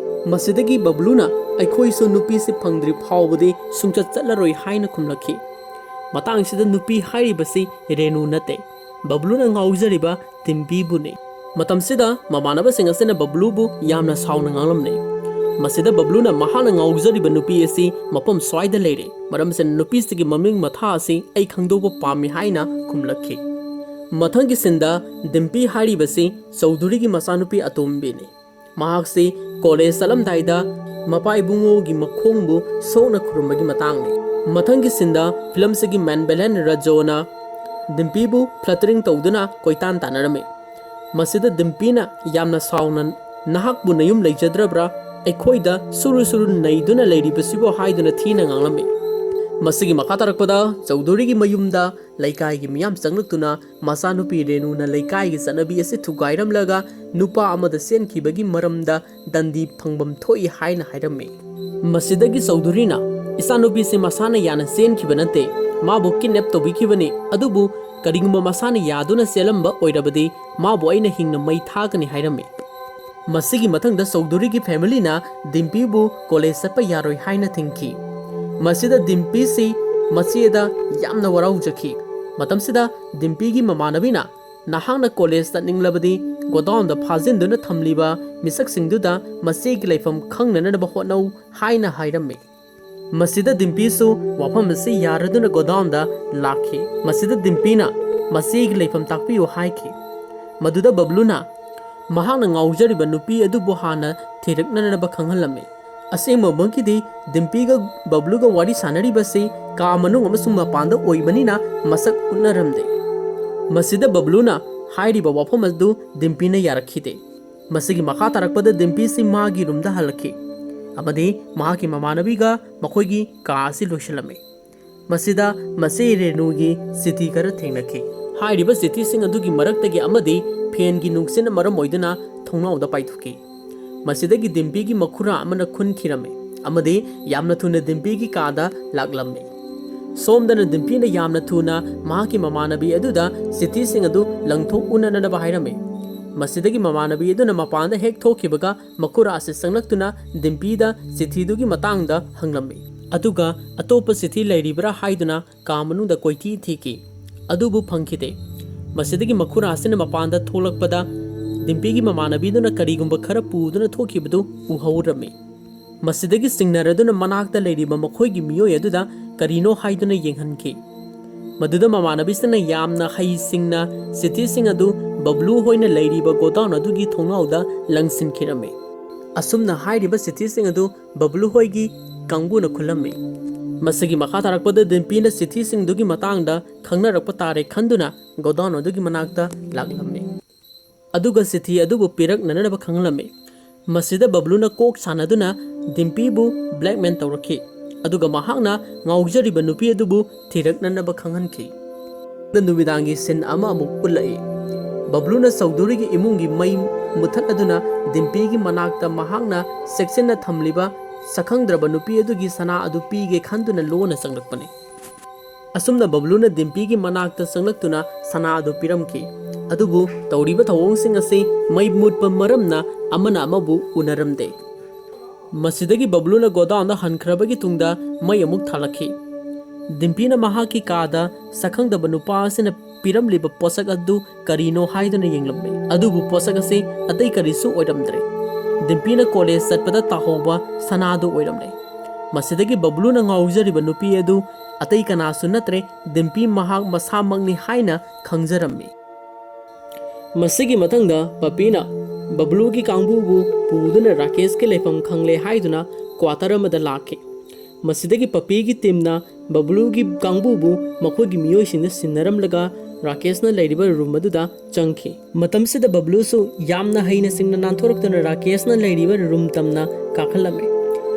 ꯃꯁꯤꯗꯒꯤ ꯕꯕ꯭ꯂꯨꯅ "ꯑꯩꯈꯣꯏꯁꯨ ꯅꯨꯄꯤꯁꯤ ꯐꯪꯗ꯭ꯔꯤ ꯐꯥꯎꯕꯗꯤ ꯁꯨꯡꯆꯠ ꯆꯠꯂꯔꯣꯏ" ꯍꯥꯏꯅ ꯈꯨꯝꯂꯛꯈꯤ꯫ ꯃꯇꯥꯡꯁꯤꯗ ꯅꯨꯄꯤ ꯍꯥꯏꯔꯤꯕꯁꯤ ꯔꯦꯅꯨ ꯅꯠꯇꯦ, ꯕꯕ꯭ꯂꯨꯅ ꯉꯥꯎꯖꯔꯤꯕ ꯗꯤꯝꯄꯤꯕꯨꯅꯤ꯫ ꯃꯇꯝꯁꯤꯗ ꯃꯃꯥꯟꯅꯕꯁꯤꯡ ꯑꯁꯤꯅ ꯕꯕ꯭ꯂꯨꯕꯨ ꯌꯥꯝꯅ ꯁꯥꯎꯅ ꯉꯥꯡꯂꯝꯂꯦ꯫ ꯃꯁꯤꯗ ꯕꯕ꯭ꯂꯨꯅ ꯃꯍꯥꯛꯅ ꯉꯥꯎꯖꯔꯤꯕ ꯅꯨꯄꯤ ꯑꯁꯤ ꯃꯐꯝ ꯁ꯭ꯋꯥꯏꯗ ꯂꯩꯔꯦ, ꯃꯔꯝ ꯑꯁꯤꯅ ꯅꯨꯄꯤꯁꯤꯒꯤ ꯃꯃꯤꯡ ꯃꯊꯥ ꯑꯁꯤ ꯑꯩ ꯈꯪꯗꯣꯛꯄ ꯄꯥꯝꯃꯤ ꯍꯥꯏꯅ ꯈꯨꯝꯂꯛꯈꯤ꯫ ꯃꯊꯪꯒꯤ ꯁꯤꯟꯗ ꯗꯤꯝꯄꯤ ꯍꯥꯏꯔꯤꯕꯁꯤ ꯆꯧꯙꯨꯔꯤꯒꯤ ꯃꯆꯥꯅꯨꯄꯤ ꯑꯇꯣꯝꯕꯤꯅꯤ꯫ ꯃꯍꯥꯛꯁꯤ ꯀꯣꯂꯦꯖ ꯆꯠꯂꯝꯗꯥꯏꯗ ꯃꯄꯥ ꯏꯕꯨꯡꯉꯣꯒꯤ ꯃꯈꯣꯡꯕꯨ ꯁꯣꯛꯅ ꯈꯨꯔꯨꯝꯕꯒꯤ ꯃꯇꯥꯡꯅꯤ꯫ ꯃꯊꯪꯒꯤ ꯁꯤꯟꯗ ꯐꯤꯂꯝꯁꯤꯒꯤ ꯃꯦꯟ ꯚꯤꯂꯦꯟ ꯔꯖꯣꯅ ꯗꯤꯝꯄꯤꯕꯨ ꯐ꯭ꯂꯇꯔꯤꯡ ꯇꯧꯗꯨꯅ ꯀꯣꯏꯇꯥꯟ ꯇꯥꯟꯅꯔꯝꯃꯤ꯫ ꯃꯁꯤꯗ ꯗꯤꯝꯄꯤꯅ ꯌꯥꯝꯅ ꯁꯥꯎꯅ, "ꯅꯍꯥꯛꯄꯨ ꯅꯌꯨꯝ ꯂꯩꯖꯗ꯭ꯔꯕ꯭ꯔꯥ? ꯑꯩꯈꯣꯏꯗ ꯁꯨꯔꯨ ꯁꯨꯔꯨ ꯅꯩꯗꯨꯅ ꯂꯩꯔꯤꯕꯁꯤꯕꯨ?" ꯍꯥꯏꯗꯨꯅ ꯊꯤꯅ ꯉꯥꯡꯂꯝꯃꯤ꯫ ꯃꯁꯤꯒꯤ ꯃꯈꯥ ꯇꯥꯔꯛꯄꯗ ꯆꯧꯙꯨꯔꯤꯒꯤ ꯃꯌꯨꯝꯗ ꯂꯩꯀꯥꯏꯒꯤ ꯃꯤꯌꯥꯝ ꯆꯪꯂꯛꯇꯨꯅ ꯃꯆꯥꯅꯨꯄꯤ ꯔꯦꯅꯨꯅ ꯂꯩꯀꯥꯏꯒꯤ ꯆꯠꯅꯕꯤ ꯑꯁꯤ ꯊꯨꯒꯥꯏꯔꯝꯂꯒ ꯅꯨꯄꯥ ꯑꯃꯗ ꯆꯦꯟꯈꯤꯕꯒꯤ ꯃꯔꯝꯗ ꯗꯟꯗꯤ ꯐꯪꯐꯝ ꯊꯣꯛꯏ ꯍꯥꯏꯅ ꯍꯥꯏꯔꯝꯃꯤ꯫ ꯃꯁꯤꯗꯒꯤ ꯆꯧꯙꯨꯔꯤꯅ, "ꯏꯆꯥꯅꯨꯄꯤꯁꯤ ꯃꯁꯥꯅ ꯌꯥꯅ ꯆꯦꯟꯈꯤꯕ ꯅꯠꯇꯦ, ꯃꯥꯕꯨ ꯀꯤꯗꯅꯦꯞ ꯇꯧꯕꯤꯈꯤꯕꯅꯤ꯫ ꯑꯗꯨꯕꯨ ꯀꯔꯤꯒꯨꯝꯕ ꯃꯁꯥꯅ ꯌꯥꯗꯨꯅ ꯆꯦꯜꯂꯝꯕ ꯑꯣꯏꯔꯕꯗꯤ ꯃꯥꯕꯨ ꯑꯩꯅ ꯍꯤꯡꯅ ꯃꯩ ꯊꯥꯒꯅꯤ" ꯍꯥꯏꯔꯝꯃꯤ꯫ ꯃꯁꯤꯒꯤ ꯃꯊꯪꯗ ꯆꯧꯙꯨꯔꯤꯒꯤ ꯐꯦꯃꯤꯂꯤꯅ ꯗꯤꯝꯄꯤꯕꯨ ꯀꯣꯂꯦꯖ ꯆꯠꯄ ꯌꯥꯔꯣꯏ ꯍꯥꯏꯅ ꯊꯤꯡꯈꯤ꯫ ꯃꯁꯤꯗ ꯗꯤꯝꯄꯤꯁꯤ ꯃꯆꯦꯗ ꯌꯥꯝꯅ ꯋꯥꯔꯧꯖꯈꯤ꯫ ꯃꯇꯝꯁꯤꯗ ꯗꯤꯝꯄꯤꯒꯤ ꯃꯃꯥꯟꯅꯕꯤꯅ, "ꯅꯍꯥꯛꯅ ꯀꯣꯂꯦꯖ ꯆꯠꯅꯤꯡꯂꯕꯗꯤ ꯒꯣꯗꯥꯎꯟꯗ ꯐꯥꯖꯤꯟꯗꯨꯅ ꯊꯝꯂꯤꯕ ꯃꯤꯁꯛꯁꯤꯡꯗꯨꯗ ꯃꯆꯦꯒꯤ ꯂꯩꯐꯝ ꯈꯪꯅꯅꯕ ꯍꯣꯠꯅꯧ" ꯍꯥꯏꯅ ꯍꯥꯏꯔꯝꯃꯤ꯫ ꯃꯁꯤꯗ ꯗꯤꯝꯄꯤꯁꯨ ꯋꯥꯐꯝ ꯑꯁꯤ ꯌꯥꯔꯗꯨꯅ ꯒꯣꯗꯥꯎꯟꯗ ꯂꯥꯛꯈꯤ꯫ ꯃꯁꯤꯗ ꯗꯤꯝꯄꯤꯅ ꯃꯆꯦꯒꯤ ꯂꯩꯐꯝ ꯇꯥꯛꯄꯤꯌꯨ ꯍꯥꯏꯈꯤ꯫ ꯃꯗꯨꯗ ꯕꯕ꯭ꯂꯨꯅ ꯃꯍꯥꯛꯅ ꯉꯥꯎꯖꯔꯤꯕ ꯅꯨꯄꯤ ꯑꯗꯨꯕꯨ ꯍꯥꯟꯅ ꯊꯤꯔꯛꯅꯅꯕ ꯈꯪꯍꯜꯂꯝꯃꯤ꯫ ꯑꯁꯦꯡꯕꯃꯛꯀꯤꯗꯤ ꯗꯤꯝꯄꯤꯒ ꯕꯕ꯭ꯂꯨꯒ ꯋꯥꯔꯤ ꯁꯥꯟꯅꯔꯤꯕꯁꯤ ꯀꯥ ꯃꯅꯨꯡ ꯑꯃꯁꯨꯡ ꯃꯄꯥꯟꯗ ꯑꯣꯏꯕꯅꯤꯅ ꯃꯁꯛ ꯎꯠꯅꯔꯝꯗꯦ꯫ ꯃꯁꯤꯗ ꯕꯕ꯭ꯂꯨꯅ ꯍꯥꯏꯔꯤꯕ ꯋꯥꯐꯝ ꯑꯗꯨ ꯗꯤꯝꯄꯤꯅ ꯌꯥꯔꯛꯈꯤꯗꯦ꯫ ꯃꯁꯤꯒꯤ ꯃꯈꯥ ꯇꯥꯔꯛꯄꯗ ꯗꯤꯝꯄꯤꯁꯤ ꯃꯥꯒꯤ ꯔꯨꯝꯗ ꯍꯜꯂꯛꯈꯤ ꯑꯃꯗꯤ ꯃꯍꯥꯛꯀꯤ ꯃꯃꯥꯟꯅꯕꯤꯒ ꯃꯈꯣꯏꯒꯤ ꯀꯥ ꯑꯁꯤ ꯂꯣꯏꯁꯤꯜꯂꯝꯃꯤ꯫ ꯃꯁꯤꯗ ꯃꯆꯦ ꯔꯦꯅꯨꯒꯤ ꯆꯤꯊꯤ ꯈꯔ ꯊꯦꯡꯅꯈꯤ꯫ ꯍꯥꯏꯔꯤꯕ ꯆꯤꯊꯤꯁꯤꯡ ꯑꯗꯨꯒꯤ ꯃꯔꯛꯇꯒꯤ ꯑꯃꯗꯤ ꯐꯦꯟꯒꯤ ꯅꯨꯡꯁꯤꯠꯅ ꯃꯔꯝ ꯑꯣꯏꯗꯨꯅ ꯊꯣꯡꯅꯥꯎꯗ ꯄꯥꯏꯊꯣꯛꯈꯤ꯫ ꯃꯁꯤꯗꯒꯤ ꯗꯤꯝꯄꯤꯒꯤ ꯃꯈꯨꯔꯥ ꯑꯃꯅ ꯈꯨꯟꯈꯤꯔꯝꯃꯤ ꯑꯃꯗꯤ ꯌꯥꯝꯅ ꯊꯨꯅ ꯗꯤꯝꯄꯤꯒꯤ ꯀꯥꯗ ꯂꯥꯛꯂꯝꯃꯤ꯫ ꯁꯣꯝꯗꯅ ꯗꯤꯝꯄꯤꯅ ꯌꯥꯝꯅ ꯊꯨꯅ ꯃꯍꯥꯛꯀꯤ ꯃꯃꯥꯟꯅꯕꯤ ꯑꯗꯨꯗ ꯆꯤꯊꯤꯁꯤꯡ ꯑꯗꯨ ꯂꯪꯊꯣꯛ ꯎꯅꯅꯕ ꯍꯥꯏꯔꯝꯃꯤ꯫ ꯃꯁꯤꯗꯒꯤ ꯃꯃꯥꯟꯅꯕꯤ ꯑꯗꯨꯅ ꯃꯄꯥꯟꯗ ꯍꯦꯛ ꯊꯣꯛꯈꯤꯕꯒ ꯃꯈꯨꯔꯥ ꯑꯁꯤ ꯆꯪꯂꯛꯇꯨꯅ ꯗꯤꯝꯄꯤꯗ ꯆꯤꯊꯤꯗꯨꯒꯤ ꯃꯇꯥꯡꯗ ꯍꯪꯂꯝꯃꯤ꯫ ꯑꯗꯨꯒ ꯑꯇꯣꯞꯄ ꯆꯤꯊꯤ ꯂꯩꯔꯤꯕ꯭ꯔꯥ ꯍꯥꯏꯗꯨꯅ ꯀꯥ ꯃꯅꯨꯡꯗ ꯀꯣꯏꯊꯤ ꯊꯤꯈꯤ꯫ ꯑꯗꯨꯕꯨ ꯐꯪꯈꯤꯗꯦ꯫ ꯃꯁꯤꯗꯒꯤ ꯃꯈꯨꯔꯥ ꯑꯁꯤꯅ ꯃꯄꯥꯟꯗ ꯊꯣꯛꯂꯛꯄꯗ ꯗꯤꯝꯄꯤꯒꯤ ꯃꯃꯥꯟꯅꯕꯤꯗꯨꯅ ꯀꯔꯤꯒꯨꯝꯕ ꯈꯔ ꯄꯨꯗꯨꯅ ꯊꯣꯛꯈꯤꯕꯗꯨ ꯎꯍꯧꯔꯝꯃꯤ꯫ ꯃꯁꯤꯗꯒꯤ ꯆꯤꯡꯅꯔꯗꯨꯅ ꯃꯅꯥꯛꯇ ꯂꯩꯔꯤꯕ ꯃꯈꯣꯏꯒꯤ ꯃꯤꯑꯣꯏ ꯑꯗꯨꯗ ꯀꯔꯤꯅꯣ ꯍꯥꯏꯗꯨꯅ ꯌꯦꯡꯍꯟꯈꯤ꯫ ꯃꯗꯨꯗ ꯃꯃꯥꯟꯅꯕꯤꯁꯤꯡꯅ ꯌꯥꯝꯅ ꯍꯩꯁꯤꯡꯅ ꯆꯤꯊꯤꯁꯤꯡ ꯑꯗꯨ ꯕꯕ꯭ꯂꯨ ꯍꯣꯏꯅ ꯂꯩꯔꯤꯕ ꯒꯣꯗꯥꯎꯟ ꯑꯗꯨꯒꯤ ꯊꯣꯡꯅꯥꯎꯗ ꯂꯪꯁꯤꯟꯈꯤꯔꯝꯃꯤ꯫ ꯑꯁꯨꯝꯅ ꯍꯥꯏꯔꯤꯕ ꯆꯤꯊꯤꯁꯤꯡ ꯑꯗꯨ ꯕꯕ꯭ꯂꯨ ꯍꯣꯏꯒꯤ ꯀꯥꯡꯕꯨꯅ ꯈꯨꯜꯂꯝꯃꯤ꯫ ꯃꯁꯤꯒꯤ ꯃꯈꯥ ꯇꯥꯔꯛꯄꯗ ꯗꯤꯝꯄꯤꯅ ꯆꯤꯊꯤꯁꯤꯡꯗꯨꯒꯤ ꯃꯇꯥꯡꯗ ꯈꯪꯅꯔꯛꯄ ꯇꯥꯔꯦ ꯈꯟꯗꯨꯅ ꯒꯣꯗꯥꯎꯟ ꯑꯗꯨꯒꯤ ꯃꯅꯥꯛꯇ ꯂꯥꯛꯂꯝꯃꯤ꯫ ꯑꯗꯨꯒ ꯆꯤꯊꯤ ꯑꯗꯨꯕꯨ ꯄꯤꯔꯛꯅꯅꯕ ꯈꯪꯍꯜꯂꯝꯃꯤ꯫ ꯃꯁꯤꯗ ꯕꯕ꯭ꯂꯨꯅ ꯀꯣꯛ ꯁꯥꯟꯅꯗꯨꯅ ꯗꯤꯝꯄꯤꯕꯨ ꯕ꯭ꯂꯦꯛꯃꯦꯜ ꯇꯧꯔꯛꯈꯤ꯫ ꯑꯗꯨꯒ ꯃꯍꯥꯛꯅ ꯉꯥꯎꯖꯔꯤꯕ ꯅꯨꯄꯤ ꯑꯗꯨꯕꯨ ꯊꯤꯔꯛꯅꯅꯕ ꯈꯪꯍꯟꯈꯤ꯫ ꯅꯨꯃꯤꯗꯥꯡꯒꯤ ꯁꯤꯟ ꯑꯃ ꯑꯃꯨꯛ ꯎꯠꯂꯛꯏ꯫ ꯕꯕ꯭ꯂꯨꯅ ꯆꯧꯙꯨꯔꯤꯒꯤ ꯏꯃꯨꯡꯒꯤ ꯃꯩ ꯃꯨꯊꯠꯂꯗꯨꯅ ꯗꯤꯝꯄꯤꯒꯤ ꯃꯅꯥꯛꯇ ꯃꯍꯥꯛꯅ ꯆꯦꯛꯁꯤꯟꯅ ꯊꯝꯂꯤꯕ ꯁꯛꯈꯪꯗ꯭ꯔꯕ ꯅꯨꯄꯤ ꯑꯗꯨꯒꯤ ꯁꯅꯥ ꯑꯗꯨ ꯄꯤꯒꯦ ꯈꯟꯗꯨꯅ ꯂꯣꯟꯅ ꯆꯪꯂꯛꯄꯅꯤ꯫ ꯑꯁꯨꯝꯅ ꯕꯕ꯭ꯂꯨꯅ ꯗꯤꯝꯄꯤꯒꯤ ꯃꯅꯥꯛꯇ ꯆꯪꯂꯛꯇꯨꯅ ꯁꯅꯥ ꯑꯗꯨ ꯄꯤꯔꯝꯈꯤ꯫ ꯑꯗꯨꯕꯨ ꯇꯧꯔꯤꯕ ꯊꯧꯑꯣꯡꯁꯤꯡ ꯑꯁꯤ ꯃꯩ ꯃꯨꯠꯄ ꯃꯔꯝꯅ ꯑꯃꯅ ꯑꯃꯕꯨ ꯎꯅꯔꯝꯗꯦ꯫ ꯃꯁꯤꯗꯒꯤ ꯕꯕ꯭ꯂꯨꯅ ꯒꯣꯗꯥꯎꯟꯗ ꯍꯟꯈ꯭ꯔꯕꯒꯤ ꯇꯨꯡꯗ ꯃꯩ ꯑꯃꯨꯛ ꯊꯥꯜꯂꯛꯈꯤ꯫ ꯗꯤꯝꯄꯤꯅ ꯃꯍꯥꯛꯀꯤ ꯀꯥꯗ ꯁꯛꯈꯪꯗꯕ ꯅꯨꯄꯥ ꯑꯁꯤꯅ ꯄꯤꯔꯝꯂꯤꯕ ꯄꯣꯠꯁꯛ ꯑꯗꯨ ꯀꯔꯤꯅꯣ ꯍꯥꯏꯗꯨꯅ ꯌꯦꯡꯂꯝꯃꯤ꯫ ꯑꯗꯨꯕꯨ ꯄꯣꯠꯁꯛ ꯑꯁꯤ ꯑꯇꯩ ꯀꯔꯤꯁꯨ ꯑꯣꯏꯔꯝꯗ꯭ꯔꯦ꯫ ꯗꯤꯝꯄꯤꯅ ꯀꯣꯂꯦꯖ ꯆꯠꯄꯗ ꯇꯥꯍꯧꯕ ꯁꯅꯥꯗꯨ ꯑꯣꯏꯔꯝꯂꯦ꯫ ꯃꯁꯤꯗꯒꯤ ꯕꯕ꯭ꯂꯨꯅ ꯉꯥꯎꯖꯔꯤꯕ ꯅꯨꯄꯤ ꯑꯗꯨ ꯑꯇꯩ ꯀꯅꯥꯁꯨ ꯅꯠꯇ꯭ꯔꯦ, ꯗꯤꯝꯄꯤ ꯃꯍꯥꯛ ꯃꯁꯥꯃꯛꯅꯤ ꯍꯥꯏꯅ ꯈꯪꯖꯔꯝꯃꯤ꯫ ꯃꯁꯤꯒꯤ ꯃꯊꯪꯗ ꯄꯄꯤꯅ ꯕꯕ꯭ꯂꯨꯒꯤ ꯀꯥꯡꯕꯨꯕꯨ ꯄꯨꯗꯨꯅ ꯔꯥꯀꯦꯁꯀꯤ ꯂꯩꯐꯝ ꯈꯪꯂꯦ ꯍꯥꯏꯗꯨꯅ ꯀ꯭ꯋꯥꯇꯔ ꯑꯃꯗ ꯂꯥꯛꯈꯤ꯫ ꯃꯁꯤꯗꯒꯤ ꯄꯄꯤꯒꯤ ꯇꯤꯝꯅ ꯕꯕ꯭ꯂꯨꯒꯤ ꯀꯥꯡꯕꯨꯕꯨ ꯃꯈꯣꯏꯒꯤ ꯃꯤꯑꯣꯏꯁꯤꯡꯅ ꯁꯤꯟꯅꯔꯝꯂꯒ ꯔꯥꯀꯦꯁꯅ ꯂꯩꯔꯤꯕ ꯔꯨꯝ ꯑꯗꯨꯗ ꯆꯪꯈꯤ꯫ ꯃꯇꯝꯁꯤꯗ ꯕꯕ꯭ꯂꯨꯁꯨ ꯌꯥꯝꯅ ꯍꯩꯅ ꯁꯤꯡꯅ ꯅꯥꯟꯊꯣꯔꯛꯇꯨꯅ ꯔꯥꯀꯦꯁꯅ ꯂꯩꯔꯤꯕ ꯔꯨꯝ ꯇꯝꯅ ꯀꯥꯈꯠꯂꯝꯃꯤ꯫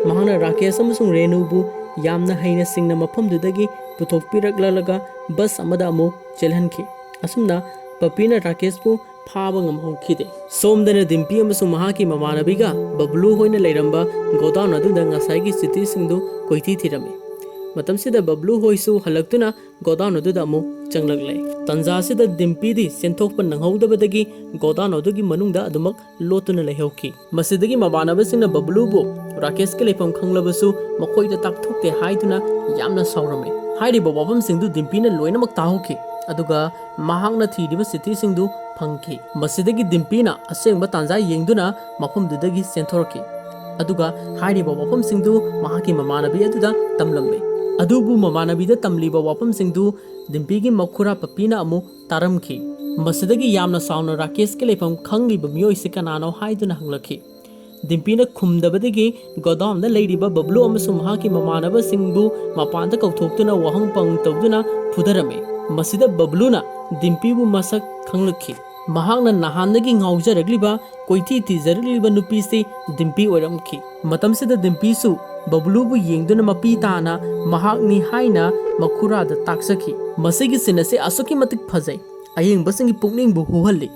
ꯃꯍꯥꯛꯅ ꯔꯥꯀꯦꯁ ꯑꯃꯁꯨꯡ ꯔꯦꯅꯨꯕꯨ ꯌꯥꯝꯅ ꯍꯩꯅ ꯁꯤꯡꯅ ꯃꯐꯝꯗꯨꯗꯒꯤ ꯄꯨꯊꯣꯛꯄꯤꯔꯛꯂꯒ ꯕꯁ ꯑꯃꯗ ꯑꯃꯨꯛ ꯆꯦꯜꯍꯟꯈꯤ꯫ ꯑꯁꯨꯝꯅ ꯄꯄꯤꯅ ꯔꯥꯀꯦꯁꯄꯨ ꯐꯥꯕ ꯉꯝꯍꯧꯈꯤꯗꯦ꯫ ꯁꯣꯝꯗꯅ ꯗꯤꯝꯄꯤ ꯑꯃꯁꯨꯡ ꯃꯍꯥꯛꯀꯤ ꯃꯃꯥꯟꯅꯕꯤꯒ ꯕꯕ꯭ꯂꯨ ꯍꯣꯏꯅ ꯂꯩꯔꯝꯕ ꯒꯣꯗꯥꯎꯟ ꯑꯗꯨꯗ ꯉꯁꯥꯏꯒꯤ ꯆꯤꯊꯤꯁꯤꯡꯗꯨ ꯀꯣꯏꯊꯤ ꯊꯤꯔꯝꯃꯤ꯫ ꯃꯇꯝꯁꯤꯗ ꯕꯕ꯭ꯂꯨ ꯍꯣꯏꯁꯨ ꯍꯜꯂꯛꯇꯨꯅ ꯒꯣꯗꯥꯎꯟ ꯑꯗꯨꯗ ꯑꯃꯨꯛ ꯆꯪꯂꯛꯂꯦ꯫ ꯇꯟꯖꯥꯁꯤꯗ ꯗꯤꯝꯄꯤꯗꯤ ꯆꯦꯟꯊꯣꯛꯄ ꯅꯪꯍꯧꯗꯕꯗꯒꯤ ꯒꯣꯗꯥꯎꯟ ꯑꯗꯨꯒꯤ ꯃꯅꯨꯡꯗ ꯑꯗꯨꯃꯛ ꯂꯣꯠꯇꯨꯅ ꯂꯩꯍꯧꯈꯤ꯫ ꯃꯁꯤꯗꯒꯤ ꯃꯃꯥꯟꯅꯕꯁꯤꯡꯅ ꯕꯕ꯭ꯂꯨꯕꯨ ꯔꯥꯀꯦꯁꯀꯤ ꯂꯩꯐꯝ ꯈꯪꯂꯕꯁꯨ ꯃꯈꯣꯏꯗ ꯇꯥꯛꯊꯣꯛꯇꯦ ꯍꯥꯏꯗꯨꯅ ꯌꯥꯝꯅ ꯁꯥꯎꯔꯝꯃꯤ꯫ ꯍꯥꯏꯔꯤꯕ ꯋꯥꯐꯝꯁꯤꯡꯗꯨ ꯗꯤꯝꯄꯤꯅ ꯂꯣꯏꯅꯃꯛ ꯇꯥꯍꯧꯈꯤ꯫ ꯑꯗꯨꯒ ꯃꯍꯥꯛꯅ ꯊꯤꯔꯤꯕ ꯆꯤꯊꯤꯁꯤꯡꯗꯨ ꯐꯪꯈꯤ꯫ ꯃꯁꯤꯗꯒꯤ ꯗꯤꯝꯄꯤꯅ ꯑꯁꯦꯡꯕ ꯇꯥꯟꯖꯥ ꯌꯦꯡꯗꯨꯅ ꯃꯐꯝꯗꯨꯗꯒꯤ ꯆꯦꯟꯊꯣꯔꯛꯈꯤ꯫ ꯑꯗꯨꯒ ꯍꯥꯏꯔꯤꯕ ꯋꯥꯐꯝꯁꯤꯡꯗꯨ ꯃꯍꯥꯛꯀꯤ ꯃꯃꯥꯟꯅꯕꯤ ꯑꯗꯨꯗ ꯇꯝꯂꯝꯃꯤ꯫ ꯑꯗꯨꯕꯨ ꯃꯃꯥꯟꯅꯕꯤꯗ ꯇꯝꯂꯤꯕ ꯋꯥꯐꯝꯁꯤꯡꯗꯨ ꯗꯤꯝꯄꯤꯒꯤ ꯃꯈꯨꯔꯥ ꯄꯄꯤꯅ ꯑꯃꯨꯛ ꯇꯥꯔꯝꯈꯤ꯫ ꯃꯁꯤꯗꯒꯤ ꯌꯥꯝꯅ ꯁꯥꯎꯅ ꯔꯥꯀꯦꯁꯀꯤ ꯂꯩꯐꯝ ꯈꯪꯂꯤꯕ ꯃꯤꯑꯣꯏꯁꯤ ꯀꯅꯥꯅꯣ ꯍꯥꯏꯗꯨꯅ ꯍꯪꯂꯛꯈꯤ꯫ ꯗꯤꯝꯄꯤꯅ ꯈꯨꯝꯗꯕꯗꯒꯤ ꯒꯣꯗꯥꯎꯟꯗ ꯂꯩꯔꯤꯕ ꯕꯕ꯭ꯂꯨ ꯑꯃꯁꯨꯡ ꯃꯍꯥꯛꯀꯤ ꯃꯃꯥꯟꯅꯕꯁꯤꯡꯕꯨ ꯃꯄꯥꯟꯗ ꯀꯧꯊꯣꯛꯇꯨꯅ ꯋꯥꯍꯪ ꯄꯥꯎꯍꯪ ꯇꯧꯗꯨꯅ ꯐꯨꯊꯔꯝꯃꯤ꯫ ꯃꯁꯤꯗ ꯕꯕ꯭ꯂꯨꯅ ꯗꯤꯝꯄꯤꯕꯨ ꯃꯁꯛ ꯈꯪꯂꯛꯈꯤ꯫ ꯃꯍꯥꯛꯅ ꯅꯍꯥꯟꯗꯒꯤ ꯉꯥꯎꯖꯔꯛꯂꯤꯕ, ꯀꯣꯏꯊꯤ ꯊꯤꯖꯔꯛꯂꯤꯕ ꯅꯨꯄꯤꯁꯤ ꯗꯤꯝꯄꯤ ꯑꯣꯏꯔꯝꯈꯤ꯫ ꯃꯇꯝꯁꯤꯗ ꯗꯤꯝꯄꯤꯁꯨ ꯕꯕ꯭ꯂꯨꯕꯨ ꯌꯦꯡꯗꯨꯅ ꯃꯄꯤ ꯇꯥꯅ ꯃꯍꯥꯛꯅꯤ ꯍꯥꯏꯅ ꯃꯈꯨꯔꯥꯗ ꯇꯥꯛꯆꯈꯤ꯫ ꯃꯁꯤꯒꯤ ꯁꯤꯟ ꯑꯁꯤ ꯑꯁꯨꯛꯀꯤ ꯃꯇꯤꯛ ꯐꯖꯩ, ꯑꯌꯦꯡꯕꯁꯤꯡꯒꯤ ꯄꯨꯛꯅꯤꯡꯕꯨ ꯍꯨꯍꯜꯂꯤ꯫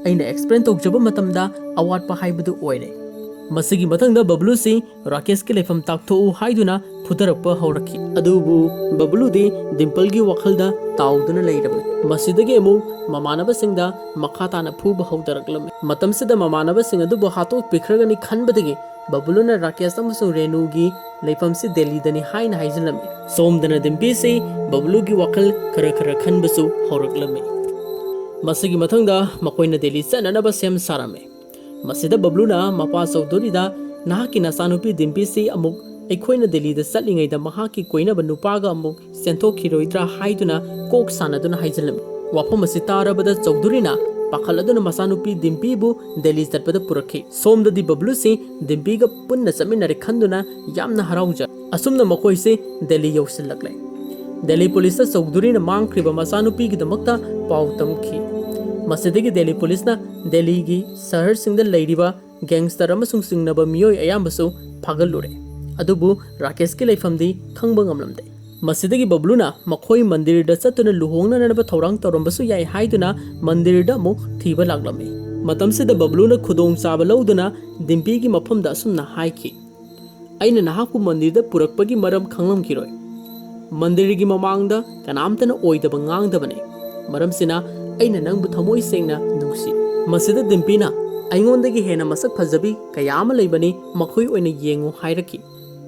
ꯑꯩꯅ ꯑꯦꯛꯁꯄ꯭ꯂꯦꯟ ꯇꯧꯖꯕ ꯃꯇꯝꯗ ꯑꯋꯥꯠꯄ ꯍꯥꯏꯕꯗꯨ ꯑꯣꯏꯔꯦ꯫ ꯃꯁꯤꯒꯤ ꯃꯊꯪꯗ ꯕꯕ꯭ꯂꯨꯁꯤ ꯔꯥꯀꯦꯁꯀꯤ ꯂꯩꯐꯝ ꯇꯥꯛꯊꯣꯛꯎ ꯍꯥꯏꯗꯨꯅ ꯐꯨꯊꯔꯛꯄ ꯍꯧꯔꯛꯈꯤ꯫ ꯑꯗꯨꯕꯨ ꯕꯕ꯭ꯂꯨꯗꯤ ꯗꯤꯝꯄꯜꯒꯤ ꯋꯥꯈꯜꯗ ꯇꯥꯎꯗꯨꯅ ꯂꯩꯔꯝꯃꯤ꯫ ꯃꯁꯤꯗꯒꯤ ꯑꯃꯨꯛ ꯃꯃꯥꯟꯅꯕꯁꯤꯡꯗ ꯃꯈꯥ ꯇꯥꯅ ꯐꯨꯕ ꯍꯧꯗꯔꯛꯂꯝꯃꯤ꯫ ꯃꯇꯝꯁꯤꯗ ꯃꯃꯥꯟꯅꯕꯁꯤꯡ ꯑꯗꯨꯕꯨ ꯍꯥꯠꯇꯣꯛꯄꯤꯈ꯭ꯔꯒꯅꯤ ꯈꯟꯕꯗꯒꯤ ꯕꯕ꯭ꯂꯨꯅ ꯔꯥꯀꯦꯁ ꯑꯃꯁꯨꯡ ꯔꯦꯅꯨꯒꯤ ꯂꯩꯐꯝꯁꯤ ꯗꯦꯜꯂꯤꯗꯅꯤ ꯍꯥꯏꯅ ꯍꯥꯏꯖꯤꯜꯂꯝꯃꯤ꯫ ꯁꯣꯝꯗꯅ ꯗꯤꯝꯄꯤꯁꯤ ꯕꯕ꯭ꯂꯨꯒꯤ ꯋꯥꯈꯜ ꯈꯔ ꯈꯔ ꯈꯟꯕꯁꯨ ꯍꯧꯔꯛꯂꯝꯃꯤ꯫ ꯃꯁꯤꯒꯤ ꯃꯊꯪꯗ ꯃꯈꯣꯏꯅ ꯗꯦꯜꯂꯤ ꯆꯠꯅꯅꯕ ꯁꯦꯝ ꯁꯥꯔꯝꯃꯤ꯫ ꯃꯁꯤꯗ ꯕꯕ꯭ꯂꯨꯅ ꯃꯄꯥ ꯆꯧꯙꯨꯔꯤꯗ, "ꯅꯍꯥꯛꯀꯤ ꯅꯆꯥꯅꯨꯄꯤ ꯗꯤꯝꯄꯤꯁꯤ ꯑꯃꯨꯛ ꯑꯩꯈꯣꯏꯅ ꯗꯦꯜꯂꯤꯗ ꯆꯠꯂꯤꯉꯩꯗ ꯃꯍꯥꯛꯀꯤ ꯀꯣꯏꯅꯕ ꯅꯨꯄꯥꯒ ꯑꯃꯨꯛ ꯆꯦꯟꯊꯣꯛꯈꯤꯔꯣꯏꯗ꯭ꯔꯥ?" ꯍꯥꯏꯗꯨꯅ ꯀꯣꯛ ꯁꯥꯟꯅꯗꯨꯅ ꯍꯥꯏꯖꯤꯜꯂꯝꯃꯤ꯫ ꯋꯥꯐꯝ ꯑꯁꯤ ꯇꯥꯔꯕꯗ ꯆꯧꯙꯨꯔꯤꯅ ꯄꯥꯈꯠꯂꯗꯨꯅ ꯃꯆꯥꯅꯨꯄꯤ ꯗꯤꯝꯄꯤꯕꯨ ꯗꯦꯜꯂꯤ ꯆꯠꯄꯗ ꯄꯨꯔꯛꯈꯤ꯫ ꯁꯣꯝꯗꯗꯤ ꯕꯕ꯭ꯂꯨꯁꯤ ꯗꯤꯝꯄꯤꯒ ꯄꯨꯟꯅ ꯆꯠꯃꯤꯟꯅꯔꯦ ꯈꯟꯗꯨꯅ ꯌꯥꯝꯅ ꯍꯔꯥꯎꯖ꯫ ꯑꯁꯨꯝꯅ ꯃꯈꯣꯏꯁꯤ ꯗꯦꯜꯂꯤ ꯌꯧꯁꯤꯜꯂꯛꯂꯦ꯫ ꯗꯦꯜꯂꯤ ꯄꯨꯂꯤꯁꯇ ꯆꯧꯙꯨꯔꯤꯅ ꯃꯥꯡꯈ꯭ꯔꯤꯕ ꯃꯆꯥꯅꯨꯄꯤꯒꯤꯗꯃꯛꯇ ꯄꯥꯎ ꯇꯝꯈꯤ꯫ ꯃꯁꯤꯗꯒꯤ ꯗꯦꯜꯂꯤ ꯄꯨꯂꯤꯁꯅ ꯗꯦꯜꯂꯤꯒꯤ ꯁꯍꯔꯁꯤꯡꯗ ꯂꯩꯔꯤꯕ ꯒꯦꯡꯁꯇꯔ ꯑꯃꯁꯨꯡ ꯆꯤꯡꯅꯕ ꯃꯤꯑꯣꯏ ꯑꯌꯥꯝꯕꯁꯨ ꯐꯥꯒꯠꯂꯨꯔꯦ꯫ ꯑꯗꯨꯕꯨ ꯔꯥꯀꯦꯁꯀꯤ ꯂꯩꯐꯝꯗꯤ ꯈꯪꯕ ꯉꯝꯂꯝꯗꯦ꯫ ꯃꯁꯤꯗꯒꯤ ꯕꯕ꯭ꯂꯨꯅ ꯃꯈꯣꯏ ꯃꯟꯗꯤꯔꯗ ꯆꯠꯇꯨꯅ ꯂꯨꯍꯣꯡꯅꯅꯕ ꯊꯧꯔꯥꯡ ꯇꯧꯔꯝꯕꯁꯨ ꯌꯥꯏ ꯍꯥꯏꯗꯨꯅ ꯃꯟꯗꯤꯔꯗ ꯑꯃꯨꯛ ꯊꯤꯕ ꯂꯥꯛꯂꯝꯃꯤ꯫ ꯃꯇꯝꯁꯤꯗ ꯕꯕ꯭ꯂꯨꯅ ꯈꯨꯗꯣꯡꯆꯥꯕ ꯂꯧꯗꯨꯅ ꯗꯤꯝꯄꯤꯒꯤ ꯃꯐꯝꯗ ꯑꯁꯨꯝꯅ ꯍꯥꯏꯈꯤ, "ꯑꯩꯅ ꯅꯍꯥꯛꯄꯨ ꯃꯟꯗꯤꯔꯗ ꯄꯨꯔꯛꯄꯒꯤ ꯃꯔꯝ ꯈꯪꯂꯝꯈꯤꯔꯣꯏ꯫ ꯃꯟꯗꯤꯔꯒꯤ ꯃꯃꯥꯡꯗ ꯀꯅꯥꯝꯇꯅ ꯑꯣꯏꯗꯕ ꯉꯥꯡꯗꯕꯅꯤ꯫ ꯃꯔꯝꯁꯤꯅ ꯑꯩꯅ ꯅꯪꯕꯨ ꯊꯃꯣꯏ ꯁꯦꯡꯅ ꯅꯨꯡꯁꯤ꯫" ꯃꯁꯤꯗ ꯗꯤꯝꯄꯤꯅ, "ꯑꯩꯉꯣꯟꯗꯒꯤ ꯍꯦꯟꯅ ꯃꯁꯛ ꯐꯖꯕꯤ ꯀꯌꯥ ꯑꯃ ꯂꯩꯕꯅꯤ, ꯃꯈꯣꯏ ꯑꯣꯏꯅ ꯌꯦꯡꯉꯨ" ꯍꯥꯏꯔꯛꯈꯤ꯫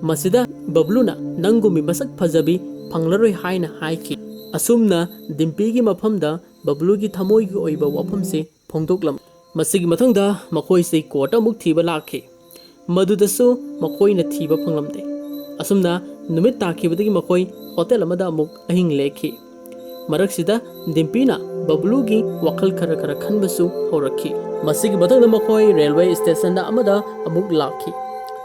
ꯃꯁꯤꯗ ꯕꯕ꯭ꯂꯨꯅ, "ꯅꯪꯒꯨꯝꯕꯤ ꯃꯁꯛ ꯐꯖꯕꯤ ꯐꯪꯂꯔꯣꯏ" ꯍꯥꯏꯅ ꯍꯥꯏꯈꯤ꯫ ꯑꯁꯨꯝꯅ ꯗꯤꯝꯄꯤꯒꯤ ꯃꯐꯝꯗ ꯕꯕ꯭ꯂꯨꯒꯤ ꯊꯃꯣꯏꯒꯤ ꯑꯣꯏꯕ ꯋꯥꯐꯝꯁꯤ ꯐꯣꯡꯗꯣꯛꯂꯝꯃꯤ꯫ ꯃꯁꯤꯒꯤ ꯃꯊꯪꯗ ꯃꯈꯣꯏꯁꯤ ꯀꯣꯔꯠꯇ ꯑꯃꯨꯛ ꯊꯤꯕ ꯂꯥꯛꯈꯤ꯫ ꯃꯗꯨꯗꯁꯨ ꯃꯈꯣꯏꯅ ꯊꯤꯕ ꯐꯪꯂꯝꯗꯦ꯫ ꯑꯁꯨꯝꯅ ꯅꯨꯃꯤꯠ ꯇꯥꯈꯤꯕꯗꯒꯤ ꯃꯈꯣꯏ ꯍꯣꯇꯦꯜ ꯑꯃꯗ ꯑꯃꯨꯛ ꯑꯍꯤꯡ ꯂꯦꯛꯈꯤ꯫ ꯃꯔꯛꯁꯤꯗ ꯗꯤꯝꯄꯤꯅ ꯕꯕ꯭ꯂꯨꯒꯤ ꯋꯥꯈꯜ ꯈꯔ ꯈꯔ ꯈꯟꯕꯁꯨ ꯍꯧꯔꯛꯈꯤ꯫ ꯃꯁꯤꯒꯤ ꯃꯊꯪꯗ ꯃꯈꯣꯏ ꯔꯦꯜꯋꯦ ꯁ꯭ꯇꯦꯁꯟꯗ ꯑꯃꯗ ꯑꯃꯨꯛ ꯂꯥꯛꯈꯤ꯫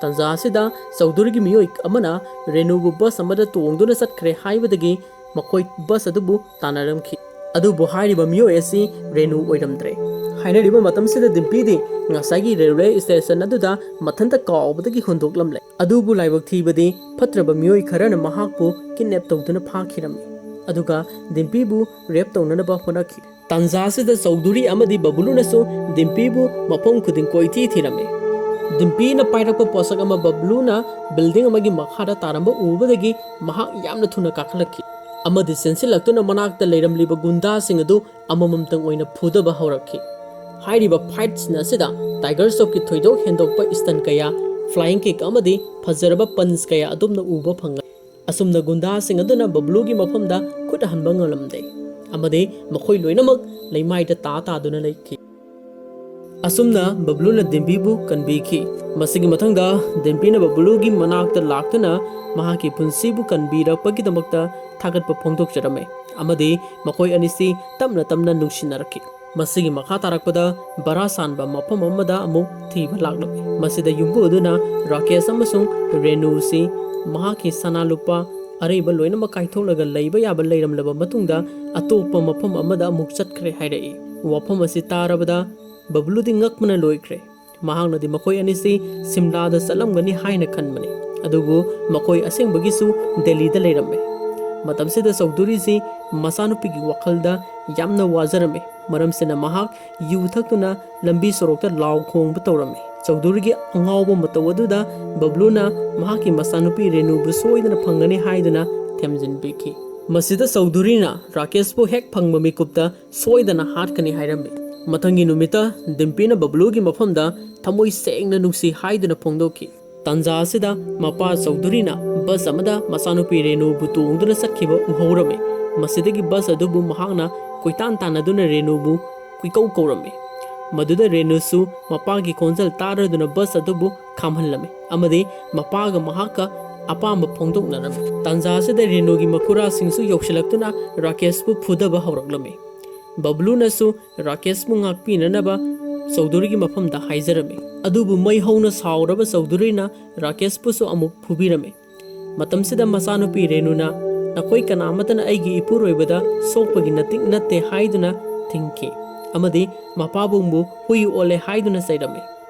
ꯇꯥꯟꯖꯥ ꯑꯁꯤꯗ ꯆꯧꯙꯨꯔꯤꯒꯤ ꯃꯤꯑꯣꯏ ꯑꯃꯅ ꯔꯦꯅꯨꯕꯨ ꯕꯁ ꯑꯃꯗ ꯇꯣꯡꯗꯨꯅ ꯆꯠꯈ꯭ꯔꯦ ꯍꯥꯏꯕꯗꯒꯤ ꯃꯈꯣꯏ ꯕꯁ ꯑꯗꯨꯕꯨ ꯇꯥꯟꯅꯔꯝꯈꯤ꯫ ꯑꯗꯨꯕꯨ ꯍꯥꯏꯔꯤꯕ ꯃꯤꯑꯣꯏ ꯑꯁꯤ ꯔꯦꯅꯨ ꯑꯣꯏꯔꯝꯗ꯭ꯔꯦ꯫ ꯍꯥꯏꯅꯔꯤꯕ ꯃꯇꯝꯁꯤꯗ ꯗꯤꯝꯄꯤꯗꯤ ꯉꯁꯥꯏꯒꯤ ꯔꯦꯜꯋꯦ ꯁ꯭ꯇꯦꯁꯟ ꯑꯗꯨꯗ ꯃꯊꯟꯇ ꯀꯥꯎꯕꯗꯒꯤ ꯍꯨꯟꯗꯣꯛꯂꯝꯂꯦ꯫ ꯑꯗꯨꯕꯨ ꯂꯥꯏꯕꯛ ꯊꯤꯕꯗꯤ ꯐꯠꯇ꯭ꯔꯕ ꯃꯤꯑꯣꯏ ꯈꯔꯅ ꯃꯍꯥꯛꯄꯨ ꯀꯤꯗꯅꯦꯞ ꯇꯧꯗꯨꯅ ꯐꯥꯈꯤꯔꯝꯃꯤ꯫ ꯑꯗꯨꯒ ꯗꯤꯝꯄꯤꯕꯨ ꯔꯦꯞ ꯇꯧꯅꯅꯕ ꯍꯣꯠꯅꯈꯤ꯫ ꯇꯥꯟꯖꯥ ꯑꯁꯤꯗ ꯆꯧꯙꯨꯔꯤ ꯑꯃꯗꯤ ꯕꯕꯂꯨꯅꯁꯨ ꯗꯤꯝꯄꯤꯕꯨ ꯃꯐꯝ ꯈꯨꯗꯤꯡ ꯀꯣꯏꯊꯤ ꯊꯤꯔꯝꯃꯤ꯫ ꯗꯤꯝꯄꯤꯅ ꯄꯥꯏꯔꯛꯄ ꯄꯣꯠꯁꯛ ꯑꯃ ꯕꯕꯂꯨꯅ ꯕꯤꯜꯗꯤꯡ ꯑꯃꯒꯤ ꯃꯈꯥꯗ ꯇꯥꯔꯝꯕ ꯎꯕꯗꯒꯤ ꯃꯍꯥꯛ ꯌꯥꯝꯅ ꯊꯨꯅ ꯀꯥꯈꯠꯂꯛꯈꯤ ꯑꯃꯗꯤ ꯆꯦꯟꯁꯤꯜꯂꯛꯇꯨꯅ ꯃꯅꯥꯛꯇ ꯂꯩꯔꯝꯂꯤꯕ ꯒꯨꯟꯗꯥꯁꯤꯡ ꯑꯗꯨ ꯑꯃꯃꯝꯇꯪ ꯑꯣꯏꯅ ꯐꯨꯗꯕ ꯍꯧꯔꯛꯈꯤ꯫ ꯍꯥꯏꯔꯤꯕ ꯐꯥꯏꯠꯁꯤꯡ ꯑꯁꯤꯗ ꯇꯥꯏꯒꯔ ꯁ꯭ꯔꯣꯞꯀꯤ ꯊꯣꯏꯗꯣꯛ ꯍꯦꯟꯗꯣꯛꯄ ꯁ꯭ꯇꯟ ꯀꯌꯥ, ꯐ꯭ꯂꯥꯏꯌꯤꯡ ꯀꯤꯛ ꯑꯃꯗꯤ ꯐꯖꯔꯕ ꯄꯟꯁ ꯀꯌꯥ ꯑꯗꯨꯝꯅ ꯎꯕ ꯐꯪꯉꯤ꯫ ꯑꯁꯨꯝꯅ ꯒꯨꯟꯗꯥꯁꯤꯡ ꯑꯗꯨꯅ ꯕꯕꯂꯨꯒꯤ ꯃꯐꯝꯗ ꯈꯨꯠ ꯍꯟꯕ ꯉꯝꯂꯝꯗꯦ ꯑꯃꯗꯤ ꯃꯈꯣꯏ ꯂꯣꯏꯅꯃꯛ ꯂꯩꯃꯥꯏꯗ ꯇꯥ ꯇꯥꯗꯨꯅ ꯂꯩꯈꯤ꯫ ꯑꯁꯨꯝꯅ ꯕꯕꯂꯨꯅ ꯗꯤꯝꯄꯤꯕꯨ ꯀꯟꯕꯤꯈꯤ꯫ ꯃꯁꯤꯒꯤ ꯃꯊꯪꯗ ꯗꯤꯝꯄꯤꯅ ꯕꯕꯂꯨꯒꯤ ꯃꯅꯥꯛꯇ ꯂꯥꯛꯇꯨꯅ ꯃꯍꯥꯛꯀꯤ ꯄꯨꯟꯁꯤꯕꯨ ꯀꯟꯕꯤꯔꯛꯄꯒꯤꯗꯃꯛꯇ ꯊꯥꯒꯠꯄ ꯐꯣꯡꯗꯣꯛꯆꯔꯝꯃꯤ ꯑꯃꯗꯤ ꯃꯈꯣꯏ ꯑꯅꯤꯁꯤ ꯇꯞꯅ ꯇꯞꯅ ꯅꯨꯡꯁꯤꯅꯔꯛꯈꯤ꯫ ꯃꯁꯤꯒꯤ ꯃꯈꯥ ꯇꯥꯔꯛꯄꯗ ꯚꯔꯥ ꯁꯥꯟꯕ ꯃꯐꯝ ꯑꯃꯗ ꯑꯃꯨꯛ ꯊꯤꯕ ꯂꯥꯛꯂꯝꯃꯤ꯫ ꯃꯁꯤꯗ ꯌꯨꯝꯕꯨ ꯑꯗꯨꯅ ꯔꯥꯀꯦꯁ ꯑꯃꯁꯨꯡ ꯔꯦꯅꯨꯁꯤ ꯃꯍꯥꯛꯀꯤ ꯁꯅꯥ ꯂꯨꯄꯥ ꯑꯔꯩꯕ ꯂꯣꯏꯅꯃꯛ ꯀꯥꯏꯊꯣꯛꯂꯒ ꯂꯩꯕ ꯌꯥꯕ ꯂꯩꯔꯝꯂꯕ ꯃꯇꯨꯡꯗ ꯑꯇꯣꯞꯄ ꯃꯐꯝ ꯑꯃꯗ ꯑꯃꯨꯛ ꯆꯠꯈ꯭ꯔꯦ ꯍꯥꯏꯔꯛꯏ꯫ ꯋꯥꯐꯝ ꯑꯁꯤ ꯇꯥꯔꯕꯗ ꯕꯕꯂꯨꯗꯤ ꯉꯛꯄꯅ ꯂꯣꯏꯈ꯭ꯔꯦ꯫ ꯃꯍꯥꯛꯅꯗꯤ ꯃꯈꯣꯏ ꯑꯅꯤꯁꯤ ꯁꯤꯝꯂꯥꯗ ꯆꯠꯂꯝꯒꯅꯤ ꯍꯥꯏꯅ ꯈꯟꯕꯅꯤ, ꯑꯗꯨꯕꯨ ꯃꯈꯣꯏ ꯑꯁꯦꯡꯕꯒꯤꯁꯨ ꯗꯦꯜꯂꯤꯗ ꯂꯩꯔꯝꯃꯤ꯫ ꯃꯇꯝꯁꯤꯗ ꯆꯧꯙꯨꯔꯤꯁꯤ ꯃꯆꯥꯅꯨꯄꯤꯒꯤ ꯋꯥꯈꯜꯗ ꯌꯥꯝꯅ ꯋꯥꯖꯔꯝꯃꯤ, ꯃꯔꯝꯁꯤꯅ ꯃꯍꯥꯛ ꯌꯨ ꯊꯛꯇꯨꯅ ꯂꯝꯕꯤ ꯁꯣꯔꯣꯛꯇ ꯂꯥꯎ ꯈꯣꯡꯕ ꯇꯧꯔꯝꯃꯤ꯫ ꯆꯧꯙꯨꯔꯤꯒꯤ ꯑꯉꯥꯎꯕ ꯃꯇꯧ ꯑꯗꯨꯗ ꯕꯕꯂꯨꯅ ꯃꯍꯥꯛꯀꯤ ꯃꯆꯥꯅꯨꯄꯤ ꯔꯦꯅꯨꯕꯨ ꯁꯣꯏꯗꯅ ꯐꯪꯒꯅꯤ ꯍꯥꯏꯗꯨꯅ ꯊꯦꯝꯖꯤꯟꯕꯤꯈꯤ꯫ ꯃꯁꯤꯗ ꯆꯧꯙꯨꯔꯤꯅ ꯔꯥꯀꯦꯁꯄꯨ ꯍꯦꯛ ꯐꯪꯕ ꯃꯤꯀꯨꯞꯇ ꯁꯣꯏꯗꯅ ꯍꯥꯠꯀꯅꯤ ꯍꯥꯏꯔꯝꯃꯤ꯫ ꯃꯊꯪꯒꯤ ꯅꯨꯃꯤꯠꯇ ꯗꯤꯝꯄꯤꯅ ꯕꯕꯂꯨꯒꯤ ꯃꯐꯝꯗ ꯊꯃꯣꯏ ꯁꯦꯡꯅ ꯅꯨꯡꯁꯤ ꯍꯥꯏꯗꯨꯅ ꯐꯣꯡꯗꯣꯛꯈꯤ꯫ ꯇꯥꯟꯖꯥ ꯑꯁꯤꯗ ꯃꯄꯥ ꯆꯧꯙꯨꯔꯤꯅ ꯕꯁ ꯑꯃꯗ ꯃꯆꯥꯅꯨꯄꯤ ꯔꯦꯅꯨꯕꯨ ꯇꯣꯡꯗꯨꯅ ꯆꯠꯈꯤꯕ ꯎꯍꯧꯔꯝꯃꯤ꯫ ꯃꯁꯤꯗꯒꯤ ꯕꯁ ꯑꯗꯨꯕꯨ ꯃꯍꯥꯛꯅ ꯀꯣꯏꯇꯥꯟ ꯇꯥꯟꯅꯗꯨꯅ ꯔꯦꯅꯨꯕꯨ ꯀꯣꯏꯀꯧ ꯀꯧꯔꯝꯃꯤ꯫ ꯃꯗꯨꯗ ꯔꯦꯅꯨꯁꯨ ꯃꯄꯥꯒꯤ ꯈꯣꯟꯖꯦꯜ ꯇꯥꯔꯗꯨꯅ ꯕꯁ ꯑꯗꯨꯕꯨ ꯈꯥꯝꯍꯜꯂꯝꯃꯤ ꯑꯃꯗꯤ ꯃꯄꯥꯒ ꯃꯍꯥꯛꯀ ꯑꯄꯥꯝꯕ ꯐꯣꯡꯗꯣꯛꯅꯔꯝꯃꯤ꯫ ꯇꯥꯟꯖꯥ ꯑꯁꯤꯗ ꯔꯦꯅꯨꯒꯤ ꯃꯈꯨꯔꯥꯁꯤꯡꯁꯨ ꯌꯧꯁꯤꯜꯂꯛꯇꯨꯅ ꯔꯥꯀꯦꯁꯄꯨ ꯐꯨꯗꯕ ꯍꯧꯔꯛꯂꯝꯃꯤ꯫ ꯕꯕꯂꯨꯅꯁꯨ ꯔꯥꯀꯦꯁꯄꯨ ꯉꯥꯛꯄꯤꯅꯅꯕ ꯆꯧꯙꯨꯔꯤꯒꯤ ꯃꯐꯝꯗ ꯍꯥꯏꯖꯔꯝꯃꯤ꯫ ꯑꯗꯨꯕꯨ ꯃꯩ ꯍꯧꯅ ꯁꯥꯎꯔꯕ ꯆꯧꯙꯨꯔꯤꯅ ꯔꯥꯀꯦꯁꯄꯨꯁꯨ ꯑꯃꯨꯛ ꯐꯨꯕꯤꯔꯝꯃꯤ꯫ ꯃꯇꯝꯁꯤꯗ ꯃꯆꯥꯅꯨꯄꯤ ꯔꯦꯅꯨꯅ, "ꯅꯈꯣꯏ ꯀꯅꯥꯃꯠꯇꯅ ꯑꯩꯒꯤ ꯏꯄꯨꯔꯣꯏꯕꯗ ꯁꯣꯛꯄꯒꯤ ꯅꯇꯤꯛ ꯅꯠꯇꯦ" ꯍꯥꯏꯗꯨꯅ ꯊꯤꯡꯈꯤ ꯑꯃꯗꯤ ꯃꯄꯥꯕꯨꯡꯕꯨ ꯍꯨꯏ ꯑꯣꯜꯂꯦ ꯍꯥꯏꯗꯨꯅ ꯆꯩꯔꯝꯃꯤ꯫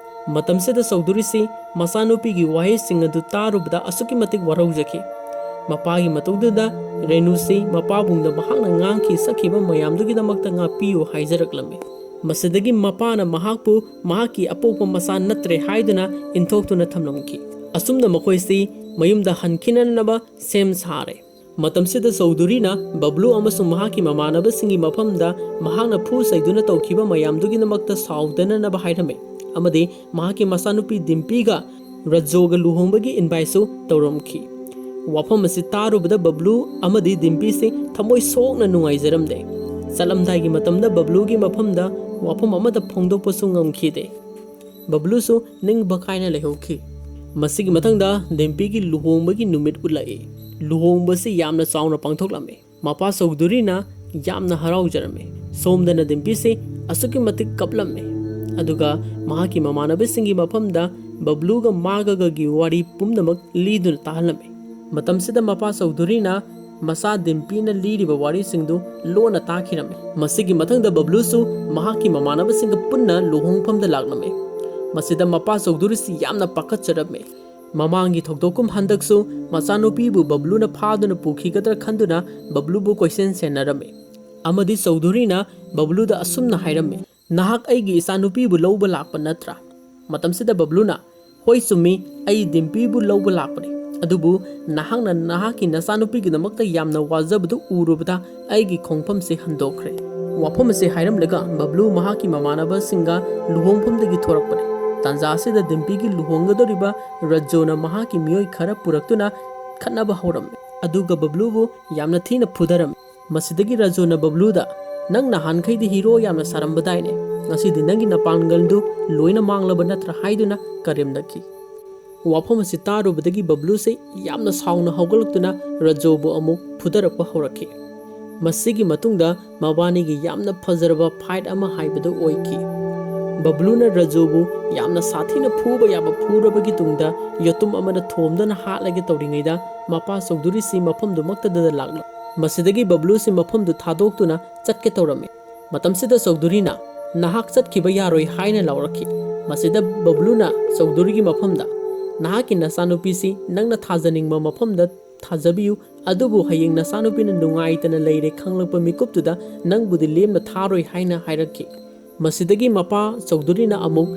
ꯃꯇꯝꯁꯤꯗ ꯆꯧꯙꯨꯔꯤꯁꯤ ꯃꯆꯥꯅꯨꯄꯤꯒꯤ ꯋꯥꯍꯩꯁꯤꯡ ꯑꯗꯨ ꯇꯥꯔꯨꯕꯗ ꯑꯁꯨꯛꯀꯤ ꯃꯇꯤꯛ ꯋꯥꯔꯧꯖꯈꯤ꯫ ꯃꯄꯥꯒꯤ ꯃꯇꯧꯗꯨꯗ ꯔꯦꯅꯨꯁꯤ ꯃꯄꯥꯕꯨꯡꯗ ꯃꯍꯥꯛꯅ ꯉꯥꯡꯈꯤ ꯁꯛꯈꯤꯕ ꯃꯌꯥꯝꯗꯨꯒꯤꯗꯃꯛꯇ ꯉꯥꯛꯄꯤꯌꯨ ꯍꯥꯏꯖꯔꯛꯂꯝꯃꯤ꯫ ꯃꯁꯤꯗꯒꯤ ꯃꯄꯥꯅ ꯃꯍꯥꯛꯄꯨ ꯃꯍꯥꯛꯀꯤ ꯑꯄꯣꯛꯄ ꯃꯆꯥ ꯅꯠꯇ꯭ꯔꯦ ꯍꯥꯏꯗꯨꯅ ꯏꯟꯊꯣꯛꯇꯨꯅ ꯊꯝꯂꯝꯈꯤ꯫ ꯑꯁꯨꯝꯅ ꯃꯈꯣꯏꯁꯤ ꯃꯌꯨꯝꯗ ꯍꯟꯈꯤꯅꯅꯕ ꯁꯦꯝ ꯁꯥꯔꯦ꯫ ꯃꯇꯝꯁꯤꯗ ꯆꯧꯙꯨꯔꯤꯅ ꯕꯕ꯭ꯂꯨ ꯑꯃꯁꯨꯡ ꯃꯍꯥꯛꯀꯤ ꯃꯃꯥꯟꯅꯕꯁꯤꯡꯒꯤ ꯃꯐꯝꯗ ꯃꯍꯥꯛꯅ ꯐꯨ ꯆꯩꯗꯨꯅ ꯇꯧꯈꯤꯕ ꯃꯌꯥꯝꯗꯨꯒꯤꯗꯃꯛꯇ ꯁꯥꯎꯗꯅꯅꯕ ꯍꯥꯏꯔꯝꯃꯤ ꯑꯃꯗꯤ ꯃꯍꯥꯛꯀꯤ ꯃꯆꯥꯅꯨꯄꯤ ꯗꯤꯝꯄꯤꯒ ꯔꯖꯣꯒ ꯂꯨꯍꯣꯡꯕꯒꯤ ꯏꯟꯚꯥꯏꯠꯁꯨ ꯇꯧꯔꯝꯈꯤ꯫ ꯋꯥꯐꯝ ꯑꯁꯤ ꯇꯥꯔꯨꯕꯗ ꯕꯕ꯭ꯂꯨ ꯑꯃꯗꯤ ꯗꯤꯝꯄꯤꯁꯤ ꯊꯃꯣꯏ ꯁꯣꯛꯅ ꯅꯨꯡꯉꯥꯏꯖꯔꯝꯗꯦ꯫ ꯆꯠꯂꯝꯗꯥꯏꯒꯤ ꯃꯇꯝꯗ ꯕꯕ꯭ꯂꯨꯒꯤ ꯃꯐꯝꯗ ꯋꯥꯐꯝ ꯑꯃꯠꯇ ꯐꯣꯡꯗꯣꯛꯄꯁꯨ ꯉꯝꯈꯤꯗꯦ꯫ ꯕꯕ꯭ꯂꯨꯁꯨ ꯅꯤꯡꯕ ꯀꯥꯏꯅ ꯂꯩꯍꯧꯈꯤ꯫ ꯃꯁꯤꯒꯤ ꯃꯊꯪꯗ ꯗꯤꯝꯄꯤꯒꯤ ꯂꯨꯍꯣꯡꯕꯒꯤ ꯅꯨꯃꯤꯠ ꯎꯠꯂꯛꯏ꯫ ꯂꯨꯍꯣꯡꯕꯁꯤ ꯌꯥꯝꯅ ꯆꯥꯎꯅ ꯄꯥꯡꯊꯣꯛꯂꯝꯃꯤ꯫ ꯃꯄꯥ ꯆꯧꯙꯨꯔꯤꯅ ꯌꯥꯝꯅ ꯍꯔꯥꯎꯖꯔꯝꯃꯤ꯫ ꯁꯣꯝꯗꯅ ꯗꯤꯝꯄꯤꯁꯤ ꯑꯁꯨꯛꯀꯤ ꯃꯇꯤꯛ ꯀꯞꯂꯝꯃꯤ꯫ ꯑꯗꯨꯒ ꯃꯍꯥꯛꯀꯤ ꯃꯃꯥꯟꯅꯕꯁꯤꯡꯒꯤ ꯃꯐꯝꯗ ꯕꯕ꯭ꯂꯨꯒ ꯃꯥꯒꯒꯒꯤ ꯋꯥꯔꯤ ꯄꯨꯝꯅꯃꯛ ꯂꯤꯗꯨꯅ ꯇꯥꯍꯜꯂꯝꯃꯤ꯫ ꯃꯇꯝꯁꯤꯗ ꯃꯄꯥ ꯆꯧꯙꯨꯔꯤꯅ ꯃꯆꯥ ꯗꯤꯝꯄꯤꯅ ꯂꯤꯔꯤꯕ ꯋꯥꯔꯤꯁꯤꯡꯗꯨ ꯂꯣꯟꯅ ꯇꯥꯈꯤꯔꯝꯃꯤ꯫ ꯃꯁꯤꯒꯤ ꯃꯊꯪꯗ ꯕꯕ꯭ꯂꯨꯁꯨ ꯃꯍꯥꯛꯀꯤ ꯃꯃꯥꯟꯅꯕꯁꯤꯡꯒ ꯄꯨꯟꯅ ꯂꯨꯍꯣꯡꯐꯝꯗ ꯂꯥꯛꯂꯝꯃꯤ꯫ ꯃꯁꯤꯗ ꯃꯄꯥ ꯆꯧꯙꯨꯔꯤꯁꯤ ꯌꯥꯝꯅ ꯄꯥꯈꯠꯆꯔꯝꯃꯤ꯫ ꯃꯃꯥꯡꯒꯤ ꯊꯧꯗꯣꯛꯀꯨꯝ ꯍꯟꯗꯛꯁꯨ ꯃꯆꯥꯅꯨꯄꯤꯕꯨ ꯕꯕ꯭ꯂꯨꯅ ꯐꯥꯗꯨꯅ ꯄꯨꯈꯤꯒꯗ꯭ꯔꯥ ꯈꯟꯗꯨꯅ ꯕꯕ꯭ꯂꯨꯕꯨ ꯀꯣꯏꯁꯦꯟ ꯁꯦꯟꯅꯔꯝꯃꯤ꯫ ꯑꯃꯗꯤ ꯆꯧꯙꯨꯔꯤꯅ ꯕꯕ꯭ꯂꯨꯗ ꯑꯁꯨꯝꯅ ꯍꯥꯏꯔꯝꯃꯤ, "ꯅꯍꯥꯛ ꯑꯩꯒꯤ ꯏꯆꯥꯅꯨꯄꯤꯕꯨ ꯂꯧꯕ ꯂꯥꯛꯄ ꯅꯠꯇ꯭ꯔꯥ?" ꯃꯇꯝꯁꯤꯗ ꯕꯕ꯭ꯂꯨꯅ, "ꯍꯣꯏ ꯆꯨꯝꯃꯤ, ꯑꯩ ꯗꯤꯝꯄꯤꯕꯨ ꯂꯧꯕ ꯂꯥꯛꯄꯅꯤ꯫ ꯑꯗꯨꯕꯨ ꯅꯍꯥꯛꯅ ꯅꯍꯥꯛꯀꯤ ꯅꯆꯥꯅꯨꯄꯤꯒꯤꯗꯃꯛꯇ ꯌꯥꯝꯅ ꯋꯥꯖꯕꯗꯨ ꯎꯔꯨꯕꯗ ꯑꯩꯒꯤ ꯈꯣꯡꯐꯝꯁꯤ ꯍꯟꯗꯣꯛꯈ꯭ꯔꯦ꯫" ꯋꯥꯐꯝ ꯑꯁꯤ ꯍꯥꯏꯔꯝꯂꯒ ꯕꯕ꯭ꯂꯨ ꯃꯍꯥꯛꯀꯤ ꯃꯃꯥꯟꯅꯕꯁꯤꯡꯒ ꯂꯨꯍꯣꯡꯐꯝꯗꯒꯤ ꯊꯣꯔꯛꯄꯅꯤ꯫ ꯇꯥꯟꯖꯥ ꯑꯁꯤꯗ ꯗꯤꯝꯄꯤꯒꯤ ꯂꯨꯍꯣꯡꯒꯗꯧꯔꯤꯕ ꯔꯖꯣꯅ ꯃꯍꯥꯛꯀꯤ ꯃꯤꯑꯣꯏ ꯈꯔ ꯄꯨꯔꯛꯇꯨꯅ ꯈꯠꯅꯕ ꯍꯧꯔꯝꯃꯤ꯫ ꯑꯗꯨꯒ ꯕꯕ꯭ꯂꯨꯕꯨ ꯌꯥꯝꯅ ꯊꯤꯅ ꯐꯨꯗꯔꯝꯃꯤ꯫ ꯃꯁꯤꯗꯒꯤ ꯔꯖꯣꯅ ꯕꯕ꯭ꯂꯨꯗ, "ꯅꯪ ꯅꯍꯥꯟꯈꯩꯗꯤ ꯍꯤꯔꯣ ꯌꯥꯝꯅ ꯁꯥꯔꯝꯕꯗꯥꯏꯅꯦ, ꯉꯁꯤꯗꯤ ꯅꯪꯒꯤ ꯅꯄꯥꯡꯒꯜꯗꯨ ꯂꯣꯏꯅ ꯃꯥꯡꯂꯕ ꯅꯠꯇ꯭ꯔꯥ?" ꯍꯥꯏꯗꯨꯅ ꯀꯔꯦꯝꯅꯈꯤ꯫ ꯋꯥꯐꯝ ꯑꯁꯤ ꯇꯥꯔꯨꯕꯗꯒꯤ ꯕꯕ꯭ꯂꯨꯁꯦ ꯌꯥꯝꯅ ꯁꯥꯎꯅ ꯍꯧꯒꯠꯂꯛꯇꯨꯅ ꯔꯖꯣꯕꯨ ꯑꯃꯨꯛ ꯐꯨꯗꯔꯛꯄ ꯍꯧꯔꯛꯈꯤ꯫ ꯃꯁꯤꯒꯤ ꯃꯇꯨꯡꯗ ꯃꯕꯥꯅꯤꯒꯤ ꯌꯥꯝꯅ ꯐꯖꯔꯕ ꯐꯥꯏꯠ ꯑꯃ ꯍꯥꯏꯕꯗꯨ ꯑꯣꯏꯈꯤ꯫ ꯕꯕ꯭ꯂꯨꯅ ꯔꯖꯨꯕꯨ ꯌꯥꯝꯅ ꯁꯥꯊꯤꯅ ꯐꯨꯕ ꯌꯥꯕ ꯐꯨꯔꯕꯒꯤ ꯇꯨꯡꯗ ꯌꯦꯇꯨꯝ ꯑꯃꯅ ꯊꯣꯝꯗꯨꯅ ꯍꯥꯠꯂꯒꯦ ꯇꯧꯔꯤꯉꯩꯗ ꯃꯄꯥ ꯆꯧꯙꯨꯔꯤꯁꯤ ꯃꯐꯝꯗꯨꯃꯛꯇꯗ ꯂꯥꯛꯂꯝꯃꯤ꯫ ꯃꯁꯤꯗꯒꯤ ꯕꯕ꯭ꯂꯨꯁꯤ ꯃꯐꯝꯗꯨ ꯊꯥꯗꯣꯛꯇꯨꯅ ꯆꯠꯀꯦ ꯇꯧꯔꯝꯃꯤ꯫ ꯃꯇꯝꯁꯤꯗ ꯆꯧꯙꯨꯔꯤꯅ "ꯅꯍꯥꯛ ꯆꯠꯈꯤꯕ ꯌꯥꯔꯣꯏ" ꯍꯥꯏꯅ ꯂꯥꯎꯔꯛꯈꯤ꯫ ꯃꯁꯤꯗ ꯕꯕ꯭ꯂꯨꯅ ꯆꯧꯙꯨꯔꯤꯒꯤ ꯃꯐꯝꯗ "ꯅꯍꯥꯛꯀꯤ ꯅꯆꯥꯅꯨꯄꯤꯁꯤ ꯅꯪꯅ ꯊꯥꯖꯅꯤꯡꯕ ꯃꯐꯝꯗ ꯊꯥꯖꯕꯤꯌꯨ, ꯑꯗꯨꯕꯨ ꯍꯌꯦꯡ ꯅꯆꯥꯅꯨꯄꯤꯅ ꯅꯨꯡꯉꯥꯏꯇꯅ ꯂꯩꯔꯦ ꯈꯪꯂꯛꯄ ꯃꯤꯀꯨꯞꯇꯨꯗ ꯅꯪꯕꯨꯗꯤ ꯂꯦꯝꯅ ꯊꯥꯔꯣꯏ" ꯍꯥꯏꯅ ꯍꯥꯏꯔꯛꯈꯤ꯫ ꯃꯁꯤꯗꯒꯤ ꯃꯄꯥ ꯆꯧꯙꯨꯔꯤꯅ ꯑꯃꯨꯛ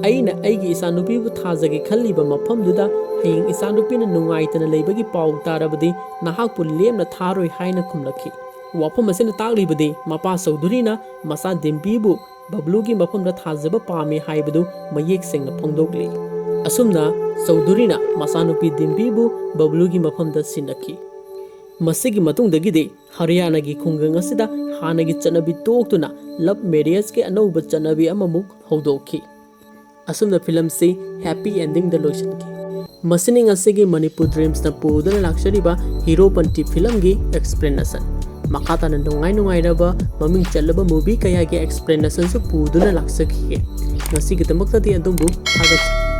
"ꯑꯩꯅ ꯑꯩꯒꯤ ꯏꯆꯥꯅꯨꯄꯤꯕꯨ ꯊꯥꯖꯒꯦ ꯈꯜꯂꯤꯕ ꯃꯐꯝꯗꯨꯗ ꯍꯌꯦꯡ ꯏꯆꯥꯅꯨꯄꯤꯅ ꯅꯨꯡꯉꯥꯏꯇꯅ ꯂꯩꯕꯒꯤ ꯄꯥꯎ ꯇꯥꯔꯕꯗꯤ ꯅꯍꯥꯛꯄꯨ ꯂꯦꯝꯅ ꯊꯥꯔꯣꯏ" ꯍꯥꯏꯅ ꯈꯨꯝꯂꯛꯈꯤ꯫ ꯋꯥꯐꯝ ꯑꯁꯤꯅ ꯇꯥꯛꯂꯤꯕꯗꯤ ꯃꯄꯥ ꯆꯧꯙꯨꯔꯤꯅ ꯃꯆꯥ ꯗꯤꯝꯄꯤꯕꯨ ꯕꯕ꯭ꯂꯨꯒꯤ ꯃꯐꯝꯗ ꯊꯥꯖꯕ ꯄꯥꯝꯃꯤ ꯍꯥꯏꯕꯗꯨ ꯃꯌꯦꯛ ꯁꯦꯡꯅ ꯐꯣꯡꯗꯣꯛꯂꯤ꯫ ꯑꯁꯨꯝꯅ ꯆꯧꯙꯨꯔꯤꯅ ꯃꯆꯥꯅꯨꯄꯤ ꯗꯤꯝꯄꯤꯕꯨ ꯕꯕ꯭ꯂꯨꯒꯤ ꯃꯐꯝꯗ ꯁꯤꯟꯅꯈꯤ꯫ ꯃꯁꯤꯒꯤ ꯃꯇꯨꯡꯗꯒꯤꯗꯤ ꯍꯔꯤꯌꯥꯅꯥꯒꯤ ꯈꯨꯡꯒꯪ ꯑꯁꯤꯗ ꯍꯥꯟꯅꯒꯤ ꯆꯠꯅꯕꯤ ꯇꯣꯛꯇꯨꯅ ꯂꯚ ꯃꯦꯔꯤꯌꯦꯖꯀꯤ ꯑꯅꯧꯕ ꯆꯠꯅꯕꯤ ꯑꯃꯃꯨꯛ ꯍꯧꯗꯣꯛꯈꯤ꯫ ꯑꯁꯨꯝꯅ ꯐꯤꯂꯝꯁꯤ ꯍꯦꯄꯤ ꯑꯦꯟꯗꯤꯡꯗ ꯂꯣꯏꯁꯤꯟꯈꯤ꯫ ꯃꯁꯤꯅꯤ ꯉꯁꯤꯒꯤ ꯃꯅꯤꯄꯨꯔ ꯗ꯭ꯔꯤꯝꯁꯅ ꯄꯨꯗꯨꯅ ꯂꯥꯛꯆꯔꯤꯕ ꯍꯤꯔꯣꯄꯟꯇꯤ ꯐꯤꯂꯝꯒꯤ ꯑꯦꯛꯁꯄ꯭ꯂꯦꯅꯦꯁꯟ꯫ ꯃꯈꯥ ꯇꯥꯅ ꯅꯨꯡꯉꯥꯏ ꯅꯨꯡꯉꯥꯏꯔꯕ ꯃꯃꯤꯡ ꯆꯠꯂꯕ ꯃꯨꯚꯤ ꯀꯌꯥꯒꯤ ꯑꯦꯛꯁꯄ꯭ꯂꯦꯅꯦꯁꯟꯁꯨ ꯄꯨꯗꯨꯅ ꯂꯥꯛꯆꯈꯤꯒꯦ꯫ ꯉꯁꯤꯒꯤꯗꯃꯛꯇꯗꯤ ꯑꯗꯣꯝꯕꯨ ꯊꯥꯒꯠꯆꯔꯤ꯫